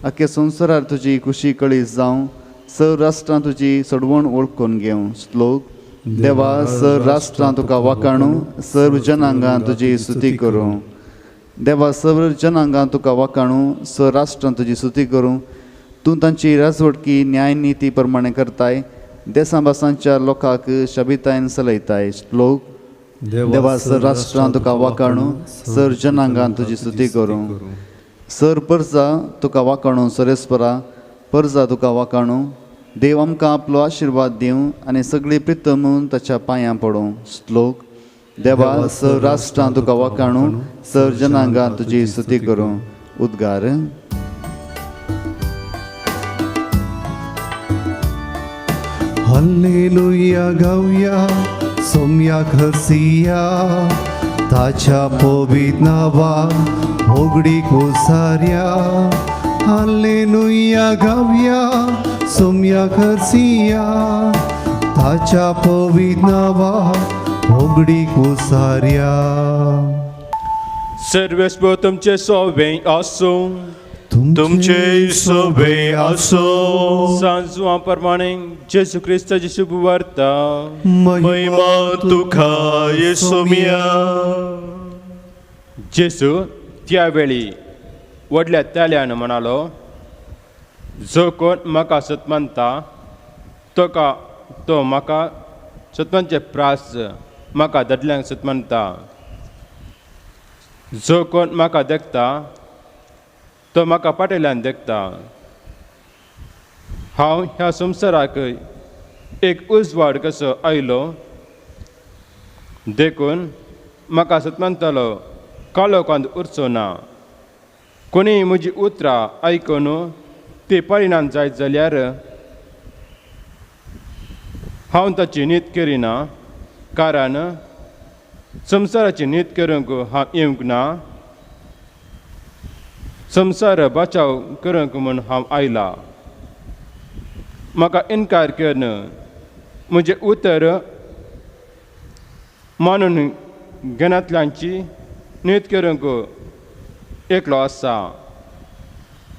आख्या संवसारार तुजी खुशी कळी जावं, सर्व राष्ट्रां तुजी सोडवण वळखून घेवं। श्लोक। देवा सर्व राष्ट्रां तुका वाखाणू, सर्व जनांगां तुजी स्तुती करूं। देवा सर्व जनांगां तुका वाखाणू, सर्व राष्ट्रां तुजी स्तुती करूं। तूं तांची राजवटकी न्याय निती प्रमाणे करताय, देसां भासांच्या लोकांक शबितायन चलयताय। श्लोक। देवा सर्व राष्ट्रां तुका वाखाणू, सर्व जनांगां तुजी स्तुती करूं। सर परजा तुका वाखाणू, सरेस्परा परजा तुका वाखाणू। देव आमकां आपलो आशिर्वाद दिवं आनी सगळी प्रितम ताच्या पांयां पडूं। श्लोक। देवा सर्व राष्ट्रां तुका वाखाणू, सर्व जनांगां तुजी स्तुती करूं। उद्गार। हालेलुया गावया सोम्याक हसिया, ताच्या पवित्र नांवाक होगडीक ओसार्या। हालेलुया गावया सोम्याक हसिया, ताच्या पवित्र नांवाक होगडीक ओसार्या। सर्वेस्पर तुमचे सोवे आसूं, तुमचे सोवे आसूं। सांजवा प्रमाणे जेजू क्रिस्ताची शुभवार्ता। महिमा तुका येसोमिया। जेजू त्या वेळी व्हडल्या ताल्यान म्हणालो, जो कोण म्हाका सत मानता तो म्हाका सतमानचे प्रास म्हाका दादल्यांक सत मानता। जो कोण म्हाका देखता तो म्हाका पाटेल्यान देखता। हांव ह्या संवसाराक एक उजवाड कसो आयलो, देखून म्हाका सतमानतलो काळोखांत उरचो ना। कोणीय म्हजी उतरां आयकून ती परिणाम जायत जाल्यार हांव ताची नीत करिना, कारण संवसाराची नीत करूंक हांव येवंक ना, संवसार बचाव करूंक म्हूण हांव आयला। म्हाका इनकार करून म्हजें उतर मानून घेनातल्यांची नीत करूंक एकलो आसा।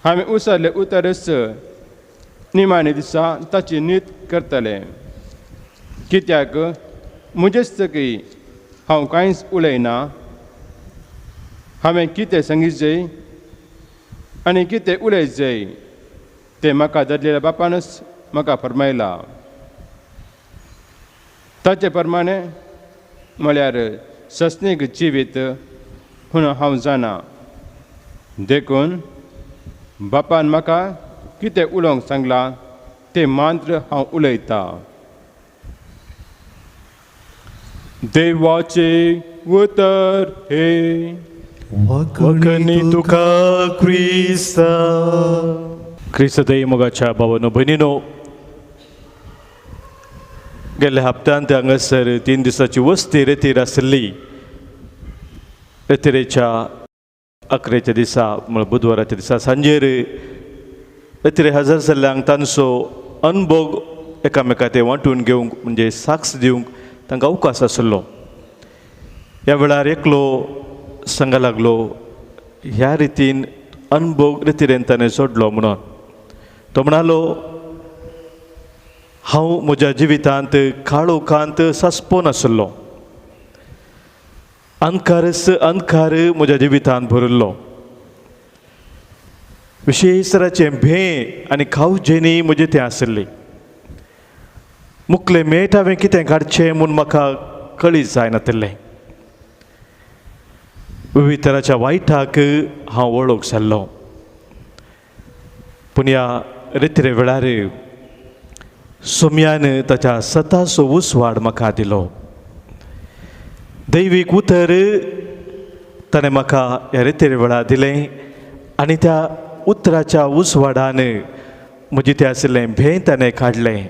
हांवें उसरलें उतरच निमाणे दिसा ताची नीत करतलें, कित्याक म्हजेच तकी हांव कांयच उलयना। हांवें कितें सांगीत जाय आनी कितें उलयत जाय तें म्हाका धाडलेल्या बापानच म्हाका फरमायलां। ताचे प्रमाणे म्हळ्यार सस्नीक जिवीत म्हूण हांव जाणा. देखून बापान म्हाका कितें उलोवंक सांगलां तें मात्र हांव उलयतां. देवाचें उतर हें. वखणी तुका क्रिस्ता. क्रिस्त देव मोगाच्या भावानो भयणीनो, गेल्ल्या हप्त्यांत हांगासर 3 दिसाची वस्ती रेतीर आसली. रेतिरेच्या 11च्या दिसा म्हळ्यार बुधवाराच्या दिसा सांजेर रेतिरे हजर जाल्ल्यांक तांचो अनभोग एकामेका ते वांटून घेवंक म्हणजे साक्ष दिवंक तांकां अवकाश आसलो. ह्या वेळार एकलो सांगा लागलो ह्या रितीन अनभोग रेतिरेन ताणें सोडलो म्हणून. तो म्हणालो, हांव म्हज्या जिवितांत काळोखांत सासपोन आसलो, अंधकारच अंधकार म्हज्या जिवितांत भरिल्लो, विशेषराचें भें आनी खावजेनी म्हजें तें आसली. मुकलें मेट हांवें कितें काडचें म्हूण म्हाका कळीत जायनातिल्लें. विविध तराच्या वायटाक हांव वळख जाल्लो. पूण ह्या रेत्रे वेळार सोम्यान ताच्या सताचो उजवाड म्हाका दिलो. दैवीक उतर ताणें म्हाका ह्या रेतेर वेळार दिलें आनी त्या उतराच्या उजवाडान म्हजें तें आशिल्लें भें ताणें काडलें.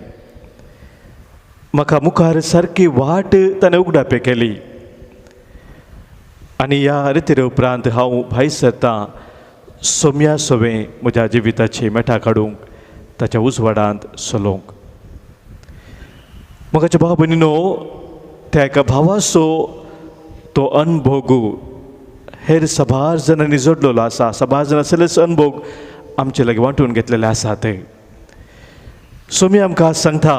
म्हाका मुखार सारकी वाट ताणें उगडापे केली आनी ह्या रेतेरे उपरांत हांव भायर सरतां सोम्या सोवें म्हज्या जिविताची मेटां काडूंक ताच्या उजवाडांत चलोवंक. म्हज्या भाव भयणीनो, त्या एका भावाचो तो अनभोग हेर सभार जाणांनी जोडलेलो आसा. सभार जाण आसलेच अनभोग आमचे लागीं वांटून घेतलेले आसा. ते सोमी आमकां सांगता,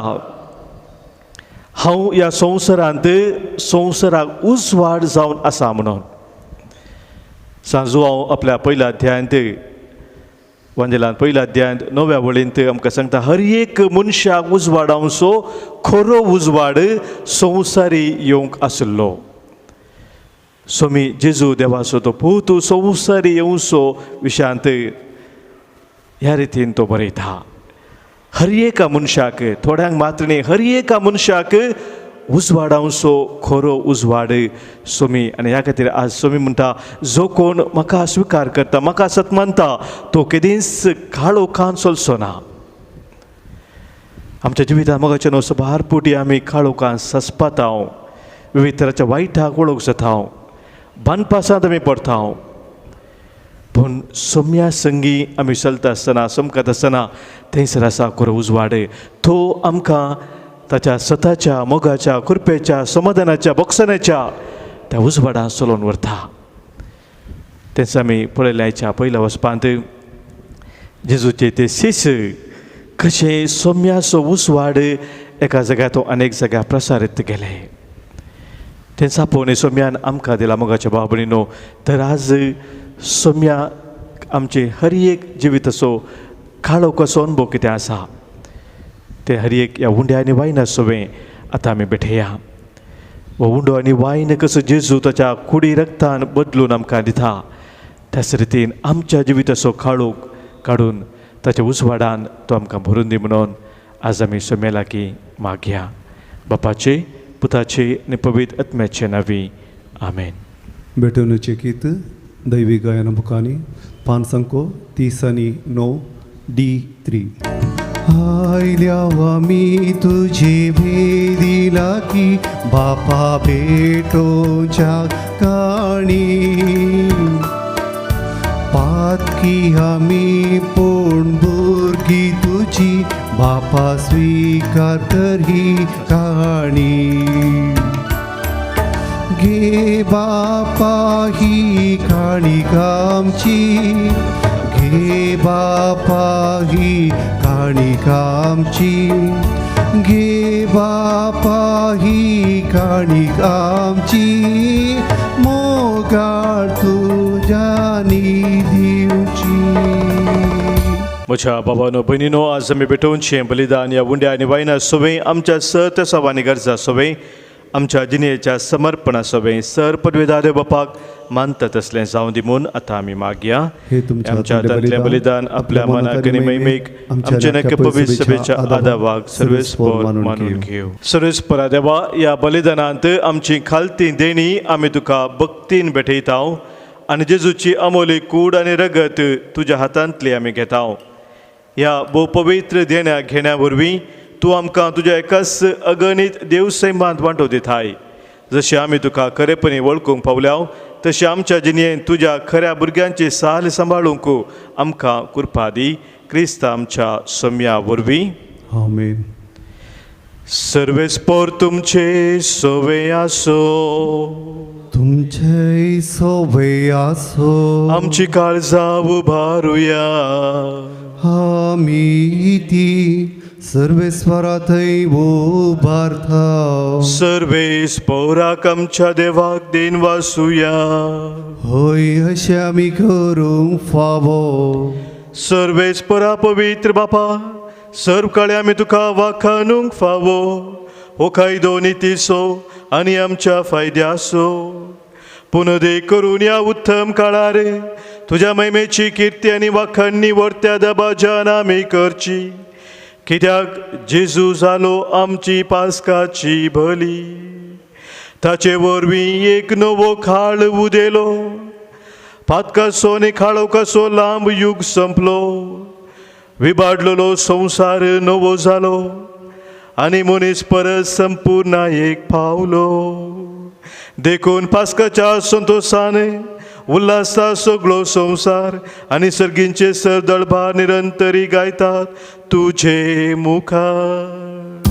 हांव ह्या संवसारांत संवसाराक उजवाड जावन आसा म्हणून. सांजू हांव आपल्या पयल्या अध्यायांत वांजेलान पयल्या अध्यायांत 9व्या वळींत आमकां सांगता, हर एक मनशाक उजवाडावचो खरो उजवाड संवसारी येवंक आशिल्लो. सोमी जेजू देवाचो तो पूत संवसारी येवचो विशयांत ह्या रितीन तो बरयता. हर एका मनशाक, थोड्यांक मात्र न्ही, हर एका मनशाक उजवाडावचो खरो उजवाड सोमी. आनी ह्या खातीर आज सोमी म्हणटा, जो कोण म्हाका स्विकार करता, म्हाका सत मानता, तो केदींच काळोखान चलचो ना. आमच्या जिवितांत मोगाचे न्हू सबार पुटी आमी काळोखान ससपाता, विविध तराच्या वायटाक वळख जाता, बांदपासांत आमी पडटा. पूण सोम्या संगी आमी चलता आसतना, समकत आसतना थंयसर आसा खरो उजवाड. तो आमकां ताच्या सताच्या मोगाच्या कृपेच्या समाधानाच्या बोगसण्याच्या त्या उजवाडान चलोवन व्हरता. तेंच आमी पळयलें आयच्या पयल्या वचपांत जेजूचे ते शिश कशें सोम्याचो उजवाड एका जाग्यार तो अनेक जाग्यार प्रसारीत गेले. तेंच आपोवणें सोम्यान आमकां दिला मोगाच्या भाव भयणीनो. तर आज सोम्या आमचे हर एक जिविताचो काळो कसो अनुभव कितें आसा ते हर एक ह्या उंड्या आनी वायना सोवें आतां आमी भेटया. हो उंडो आनी वायन कसो जेजू ताच्या कुडी रक्तान बदलून आमकां दिता, त्याच रितीन आमच्या जिविताचो काळोख काडून ताच्या उजवाडान तो आमकां भरून दी म्हणून आज आमी सोम्या लागीं मागया. बापाचे, पुताचे आनी पवित्र आत्म्याचे नांवी, आमेन. भेटवणेचें गीत दैवी गायन मुखांनी 5 39 D3. आयल्या आमी तुझे भेदिला की बापा भेटोच्या काणी, पातकी आमी पूण भुरगीं तुजी बापा स्वीकार कर ही काणी. घे बापा ही काणी आमची, घे बापा ही काणी आमची, घे बापा ही काणी आमची, मोगाळ तुज्यानी दिवची. म्हज्या बाबानो भयणीनो, आज आमी भेटोवचें बलिदान ह्या उंड्या आनी वायना सोवें आमच्या सत सवानी गरजा सोवें आमच्या जिणेच्या समर्पणा सवें सर पदवेदार देव बापाक मानता तसलें जावं दी म्हूण आतां आमी मागया. हे तुमच्या आमच्या हातांतलें बलिदान आपल्या मनाक आनी महिमेक आमच्या नक्की पवित्र सभेच्या आदावाक सर्वेस्पर मानून घेवं. सर्वेस्परा देवा, ह्या बलिदानांत आमची खालती देणी आमी तुका भक्तीन भेटयता आनी जेजूची अमोली कूड आनी रगत तुज्या हातांतली आमी घेता. ह्या भोवपवित्र देण्या घेण्या वरवीं तूं आमकां तुज्या एकाच अगणीत देवसैमांत वांटो दिताय. जशें आमी तुका खरेपणी वळखूंक पावल्या तशें आमच्या जिणेंत तुज्या खऱ्या भुरग्यांची साल सांबाळूंक आमकां कृपा दी. क्रिस्त आमच्या सम्या वरवीं. आमेन. सर्वेस्पर तुमचे सवे आसो. तुमचे सवे आसो. आमची काळजां उबारुया. आमी ती सर्वेस्परा थंय उबारता. सर्वेस्पराक आमच्या देवाक देन वासुया. हय अशें आमी करूंक फावो. सर्वेस्परा पवित्र बापा, सर्व काळे आमी तुका वाखाणूंक फावो. हो कायदो नितीचो आनी आमच्या फायद्याचो. पुनदे करून ह्या उत्तम काळार तुज्या महिमेची किर्ती आनी वाखाणणी व्हरत्या दबाज्यान आमी करची. कित्याक जेजू जालो आमची पास्काची बली, ताचे वरवीं एक नवो खाळ उदेलो. पातकासो आनी खाळोकासो लांब युग संपलो, विबाडलेलो संवसार नवो जालो आनी मनीस परत संपूर्ण एक पावलो. देखून पास्काच्या संतोशान उल्हासा सगळो संवसार आनी सर्गींचे सरदळभार निरंतरी गायतात तुझे मुखार.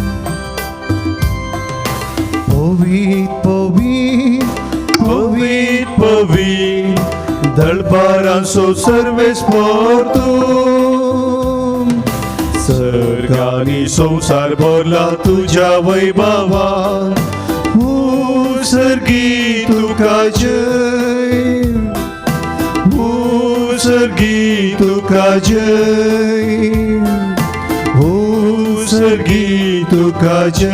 पवित्र पवित्र पवित्र पवित्र दळभारांचो सर्वेस्पर तूं, सर्गांनी संवसार भरला तुज्या वैभवान. सर्गी तुका जय, सर्गी तुका जय, सर्गी तुका जय,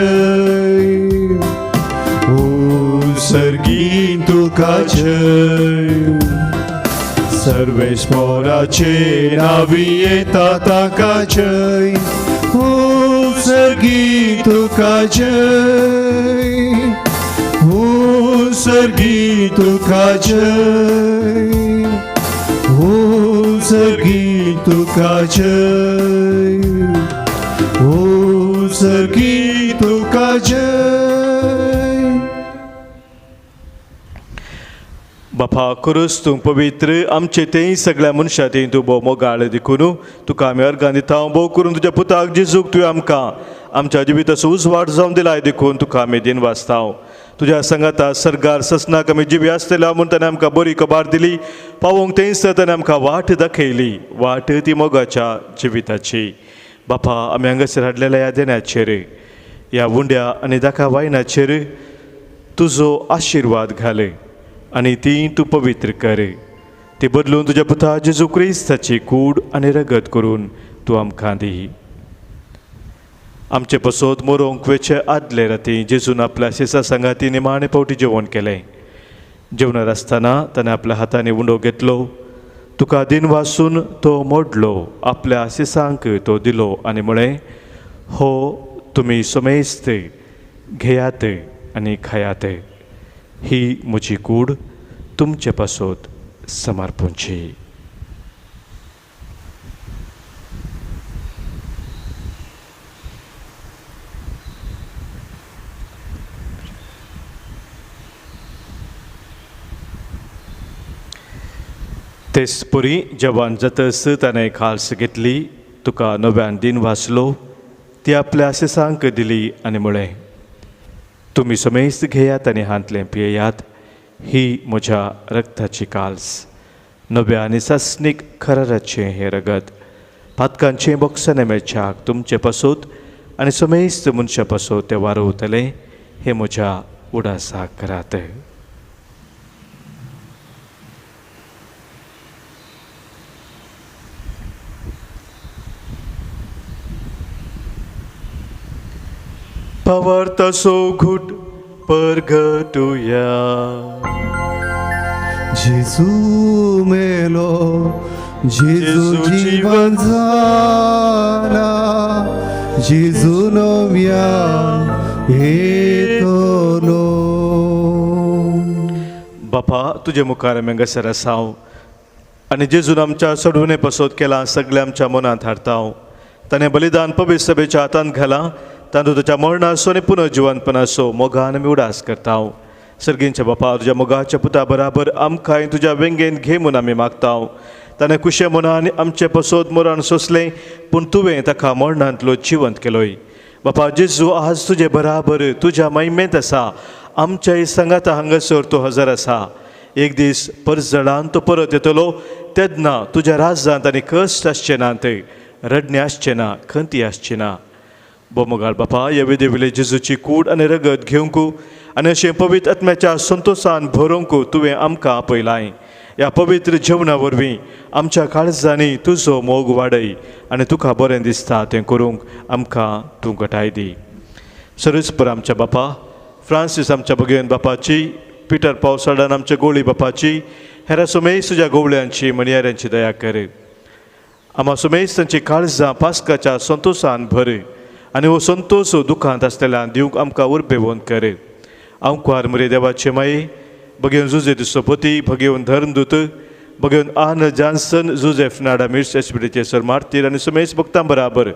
सर्गी तुका जय. सर्वेस्पराचे नावी येता ताका जय, सर्गी तुका जय, सर्गी तुका जय, सर्गी तुका जय, सर्गी तुका जय. बापा करूस तूं पवित्र आमचे तेय सगळ्या मनशां तें तूं भोव मोगाळ देखून तुका आमी अर्गां दिता. भोव करून तुज्या पुताक जेजूक तुवें आमकां आमच्या जिविताचो उजवाड जावन दिलाय देखून तुका आमी दिन वाचता. तुज्या संगाता सरगार ससनाक आमी जिवी आसतल्या म्हूण ताणें आमकां बरी खबर दिली. पावोवंक थंयसर ताणें आमकां वाट दाखयली, वाट ती मोगाच्या जिविताची. बापा आमी हांगासर हाडलेल्या ह्या देण्याचेर, ह्या उंड्या आनी दाका वायनाचेर तुजो आशिर्वाद घाले आनी ती तूं पवित्र कर. ती बदलून तुज्या पुता जेजू क्रिस्ताची कूड आनी रगत करून तूं आमकां दी. आमचे पसोत मोरोंक वेचे आदले राती जेजून आपल्या शेसा सांगाती निमाणे पावटी जेवण केलें. जेवणार आसतना ताणें आपल्या हातांनी उंडो घेतलो, तुका दिन वासून तो मोडलो, आपल्या शिसांक तो दिलो आनी म्हळें, हो तुमी समेस्त घेयात आनी खायात, ही म्हजी कूड तुमचे पासत समर्पणची. तेच परी जेवण जातस ताणें खाल्स घेतली, तुका नव्यान दिन वाचलो, ती आपल्या आशिसांक दिली आनी म्हळें, तुमी समेस्त घेयात आनी हांतलें पियेयात, ही म्हज्या रक्ताची काल्स, नव्या आनी सासणीक खराराचें हें रगत, पातकांचें बोक्साने मेळच्याक तुमचे पासत आनी समेस्त मनशां पासत तें वारवतलें, हें म्हज्या उडासाक करात. पवार्थाचो घूट परगटुया. जेजू मेलो, जेजू जिवन जाला, जेजू नव्यान येतलो. बापा, तुजे मुखार आमी हांगासर आसा आनी जेजून आमच्या सोडवणे पसोत केला सगळें आमच्या मनांत हाडता. ताणें बलिदान पवित्र सभेच्या हातांत घालां, तातूंत ताच्या मरणाचो आनी पुनर्जिवनपणाचो मोगान आमी उडास करता. सर्गींच्या बापा, तुज्या मोगाच्या पुता बराबर आमकांय तुज्या वेंगेन घे म्हूण आमी मागता. ताणें कुशे मनान आमचे पसोत मरण सोंसलें, पूण तुवें ताका मरणांतलो जिवंत केलोय. बापा जेजू आज तुजे बराबर तुज्या महिमेंत आसा, आमच्याय सांगाता हांगासर तो हजर आसा. एक दीस परजळान तो परत येतलो, तेन्ना तुज्या राज्यांत आनी कश्ट आसचे ना, ते रडणें आसचें ना, खंती आसची ना. बोमोगाळ बापा, ह्या विदेविले जेजूची कूड आनी रगत घेवंक आनी अशें पवित्र आत्म्याच्या संतोशान भरोवंक तुवें आमकां आपयलाय. ह्या पवित्र जेवणा वरवीं आमच्या काळजांनी तुजो मोग वाडय आनी तुका बरें दिसता तें करूंक आमकां तूं घटाय दी. सरस्पर आमच्या बापा फ्रांसीस आमच्या भगेवन बापाची, पिटर पावसाडान आमच्या गोळी बापाची, हेरा सुमेस तुज्या गोवळ्यांची मणयाऱ्यांची दया कर. आमा सुमेस तांची काळजां पास्काच्या संतोशान भर आनी हो संतोश दुखांत आसलेल्यान दिवंक आमकां उर्बेवंत कर. आंकवार मुरे देवाचे माये, भगेवन जुजे सोपती, भगेवन धर्मदूत, भगेवन आन जानसन जुजेफ नाडा मिर्स एसपीडीचे सर मार्तीर आनी सुमेस भक्तां बराबर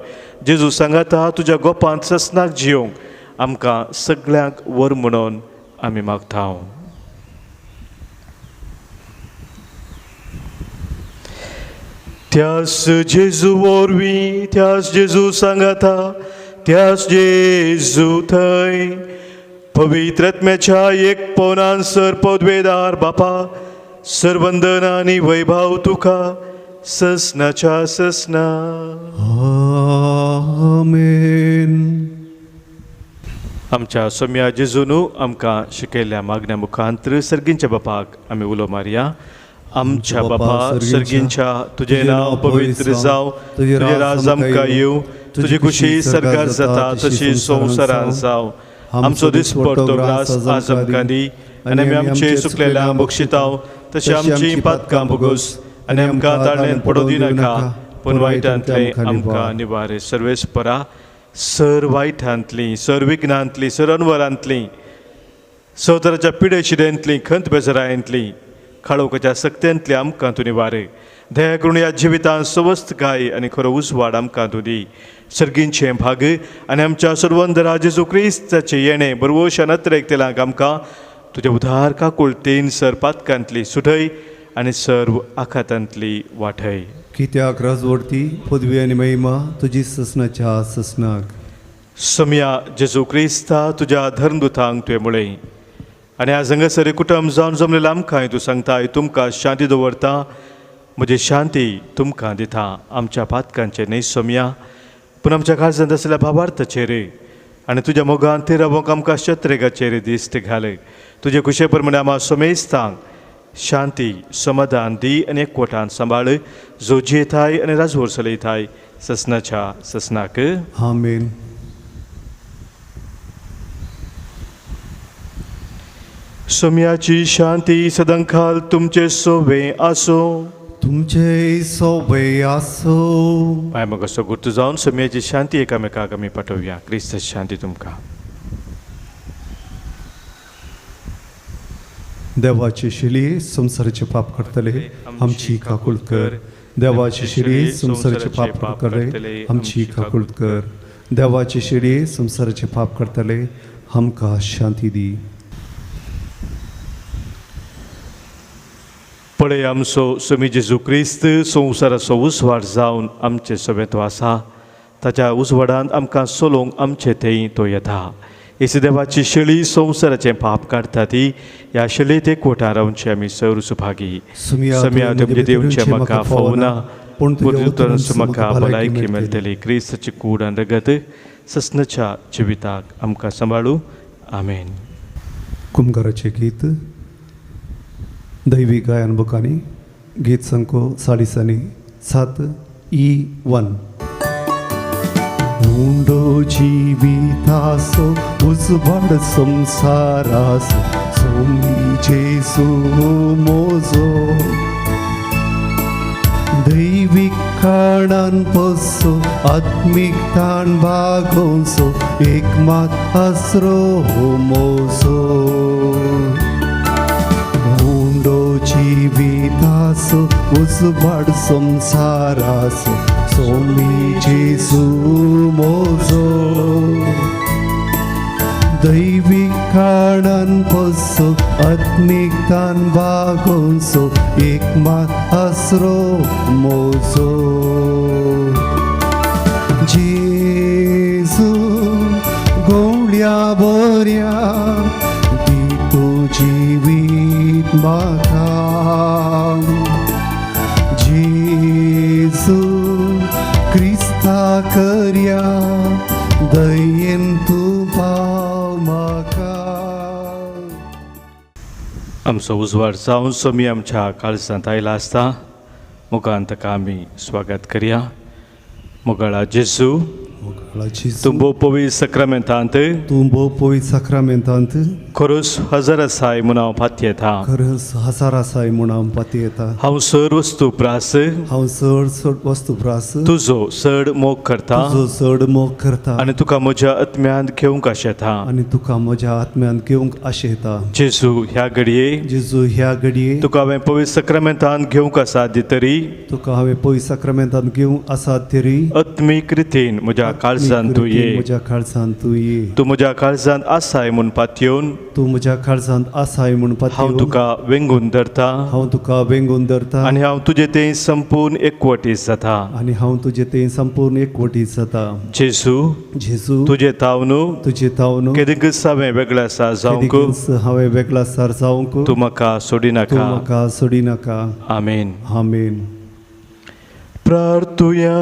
जेजू सांगाता तुज्या गोपांत ससनाक जियोंक आमकां सगळ्यांक वर म्हणून आमी मागता. त्यास जेजू वरवीं, त्यास जेजू सांगाता, त्यास जेजू थंय पवित्र आत्म्याच्या एक पवनान सर पदवेदार बापा, सरवंदन आनी वैभव तुका ससनाच्या ससना. आमेन. आमच्या सोम्या जेजून आमकां शिकयल्ल्या मागण्या मुखांतर सर्गींच्या बापाक आमी उलो मारया. आमच्या बापा सर्गींच्या, तुजें नांव पवित्र जावं, तुजें राज आमकां येवं, तुजी खुशी सर्गार जाता तशी संवसारान जावं. आमचो दिसपडतो ग्रास आज आमकां दी आनी आमी आमचे चुकलेल्या बक्षिताव तशें आमची पातकां भोगोस आनी आमकां ताळ्यान पडोवं दिनाका, पूण वायटांतलें आमकां निवारे. सर्वेस्परा, सर वायटांतली, सर विघ्नांतली, सर अनवरांतली, संवसाराच्या पिडे शिडेंतली, खंत बेजरायंतली, काळोखाच्या सक्त्यांतली आमकां तूं निवारे. दया करून ह्या जिवितांत सवस्तकाय आनी खरो उजवाड आमकां तूं दी. सर्गींचें भाग आनी आमच्या सर्वंदरा जेजू क्रिस्ताचें येणें बरवशान अत्रेक तेलांक आमकां तुज्या उदार काकुळतेन सर पातकांतली सुटय आनी सर्व आखातांतली वाठय. कित्याक राजवडती पदवी आनी महिमा तुजी ससनाच्या ससनाक. सम्या जेजू क्रिस्ता, तुज्या धर्मदुतांक तुवें म्हळें आनी आज हांगासर कुटुंब जावन जमलेलें आमकांय तूं सांगताय, तुमकां शांती दवरता, म्हजी शांती तुमकां दिता. आमच्या पातकांचें न्हय सोम्या, पूण आमच्या काळजांत आसलेल्या भावार्थाचेर आनी तुज्या मोगान ते रावोंक आमकां शत्रेगाचेर दिश्ट घालय. तुजे खुशे प्रमाणे आमा सोमेस्तांक शांती समाधान दी आनी एकवटान सांबाळ, जो जियेताय आनी राजवोर चलयताय ससनाच्या ससनाक. आमेन. सोम्याची शांती सदांकाल तुमचे सोवे आसो. तुमचे सोवे आसो. माय मग असो गुर्तू जावन सोम्याची शांती एकामेकाक आमी पाठोवया. क्रिस्त शांती तुमकां. देवाची शिली संवसाराचे पाप करतले आमची काकूळत कर. देवाची शिली संवसाराचे पाप करतले आमची काकूळत कर. देवाची शिली संवसाराचे पाप करतले आमकां शांती दी. पळय आमचो स्वामी जेजू क्रिस्त संवसाराचो उजवाड जावन आमचे सभेंत तो आसा. ताच्या उजवाडांत आमकां सोलोवंक आमचे थंय तो येता. येसू देवाची शेळी संवसाराचें पाप काडटा ती ह्या शेळयेत एकवटान रावचे आमी सर सुभागी. सम्या तुमचे देवचें म्हाका फावना, पूण तुजो म्हाका भलायकी मेळटली. क्रिस्ताची कूड आनी रगत ससनाच्या जिविताक आमकां सांबाळू. आमेन. कुमगाराचें गीत दैवी गायन बुकांनी गीत संको 7.5 E1. उंडो जिविताचो उजवाड संसाराचो सोमी जेजू मोजो दैवीक कारणान पोसो आत्मीक ताण बागोवचो एक मात आसरो मोजो उंडो जिविताचो उजवाड संसाराचो सोमी जेजू मोजो दैवीक कारणान पोसो आत्मीक तान बागोवचो एक मात आसरो मोजो जेजू गोवळ्या बऱ्या दी तूं जिवीत म्हाका जेजू क्रिस्ता करया दयेन तूं पाव म्हाका. आमचो उजवाड जावन सोमी आमच्या काळजांत आयला आसता मुखान ताका आमी स्वागत करया. मोगाळा जेजू तूं भोव पवित्र साक्रामेंतांत तूं भोव पवित्र साक्रामेंतांत खरोच हजर आसाय म्हूण हांव पातयेता खरोच हजर आसाय म्हूण हांव पातयेता. हांव चड वस्तू प्रास हांव चड वस्तू प्रास तुजो चड मोग करता तुजो चड मोग करता आनी तुका म्हज्या आत्म्यांत घेवंक आशेता आनी तुका म्हज्या आत्म्यांत घेवंक आशेता. जेजू ह्या घडये जेजू ह्या घडये तुका हांवें पवित्र साक्रामेंतांत घेवंक आसा तरी तुका हांवें पवित्र साक्रामेंतांत घेवंक आसा तरी आत्मीक रितीन म्हज्या काळजांत तूं ये म्हज्या काळजांत तूं ये तूं म्हज्या काळजांत आसाय म्हूण पातयेवन तूं म्हज्या काळजांत आसाय म्हूण पातयेवन हांव तुका वेंगून धरता हांव तुका वेंगून धरता आनी हांव तुजे तें संपूर्ण एकवटीत जाता आनी हांव तुजे तें संपूर्ण एकवटीत जाता. जेजू जेजू तुजे तावनू तुजे तावनू केदींकच हांवें वेगळा सार जावंक हांवें वेगळा सार जावंक तूं म्हाका सोडिनाका तूं म्हाका सोडिनाका. आमेन आमेन. प्रार्थुया.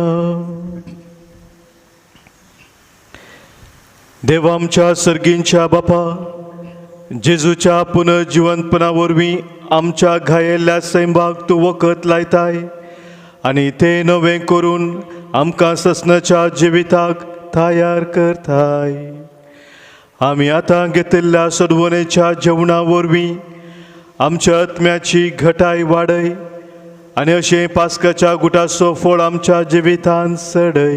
देवा आमच्या सर्गींच्या बापा जेजूच्या पुनर्जिवंतपणा वरवीं आमच्या घायेल्ल्या सैमाक तूं वखद लायताय आनी तें नवें करून आमकां ससनाच्या जिविताक तयार करताय. आमी आतां घेतिल्ल्या सोडवणेच्या जेवणा वरवीं आमच्या आत्म्याची घटाय वाडय आनी अशें पास्काच्या गुटाचो फळ आमच्या जिवितान सडय.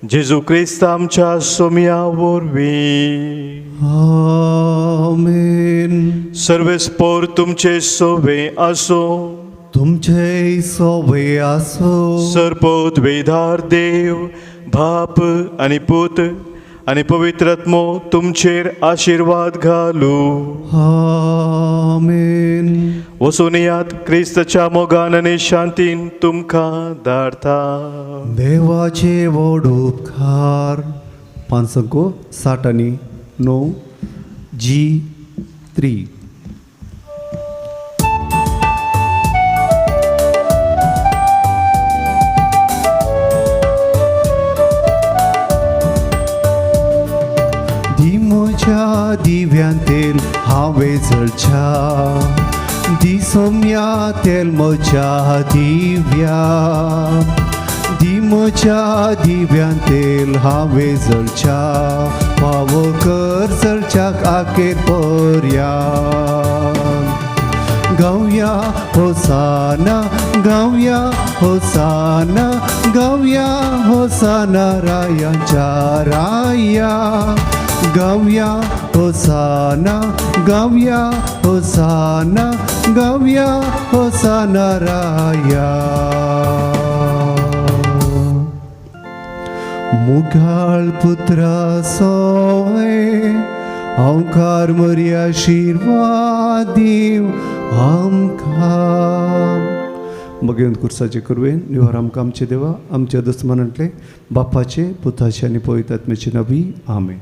जेजू क्रिस्त आमच्या सोम्या वरवीं. आमेन. सर्वेस्पोर तुमचे सोवे आसो तुमचे सोवे आसो. सर्पोत वेधार देव बाप आनी पूत आनी पवित्र आत्मो तुमचेर आशिर्वाद घालू. आमेन. वचून यात क्रिस्ताच्या मोगान आनी शांतीन तुमकां धाडता. देवाचे व्हड उपकार. 560 आनी 9 G3. दी म्हज्या दिव्यान तेल हांवें जळच्या दी सोम्या तेल म्हज्या दिव्या दी म्हज्या दिव्यान तेल हांवें जळच्या पावो कर जळच्याक आखेर पर्यान. गावया होसाना गावया होसाना गावया होसाना रायांच्या राया गावया होसाना गावया होसाना गावया होसाना राया. मुगाळ पुत्रा सोवे ओंकार मरी आशिर्वाद दीव आमकां. मगेन कुर्साचे कुरवेन निवार आमकां आमचे देवा आमच्या दुस्मानांतले बापाचे पुताचे आनी पवित्र आत्म्याचे नवी. आमेन.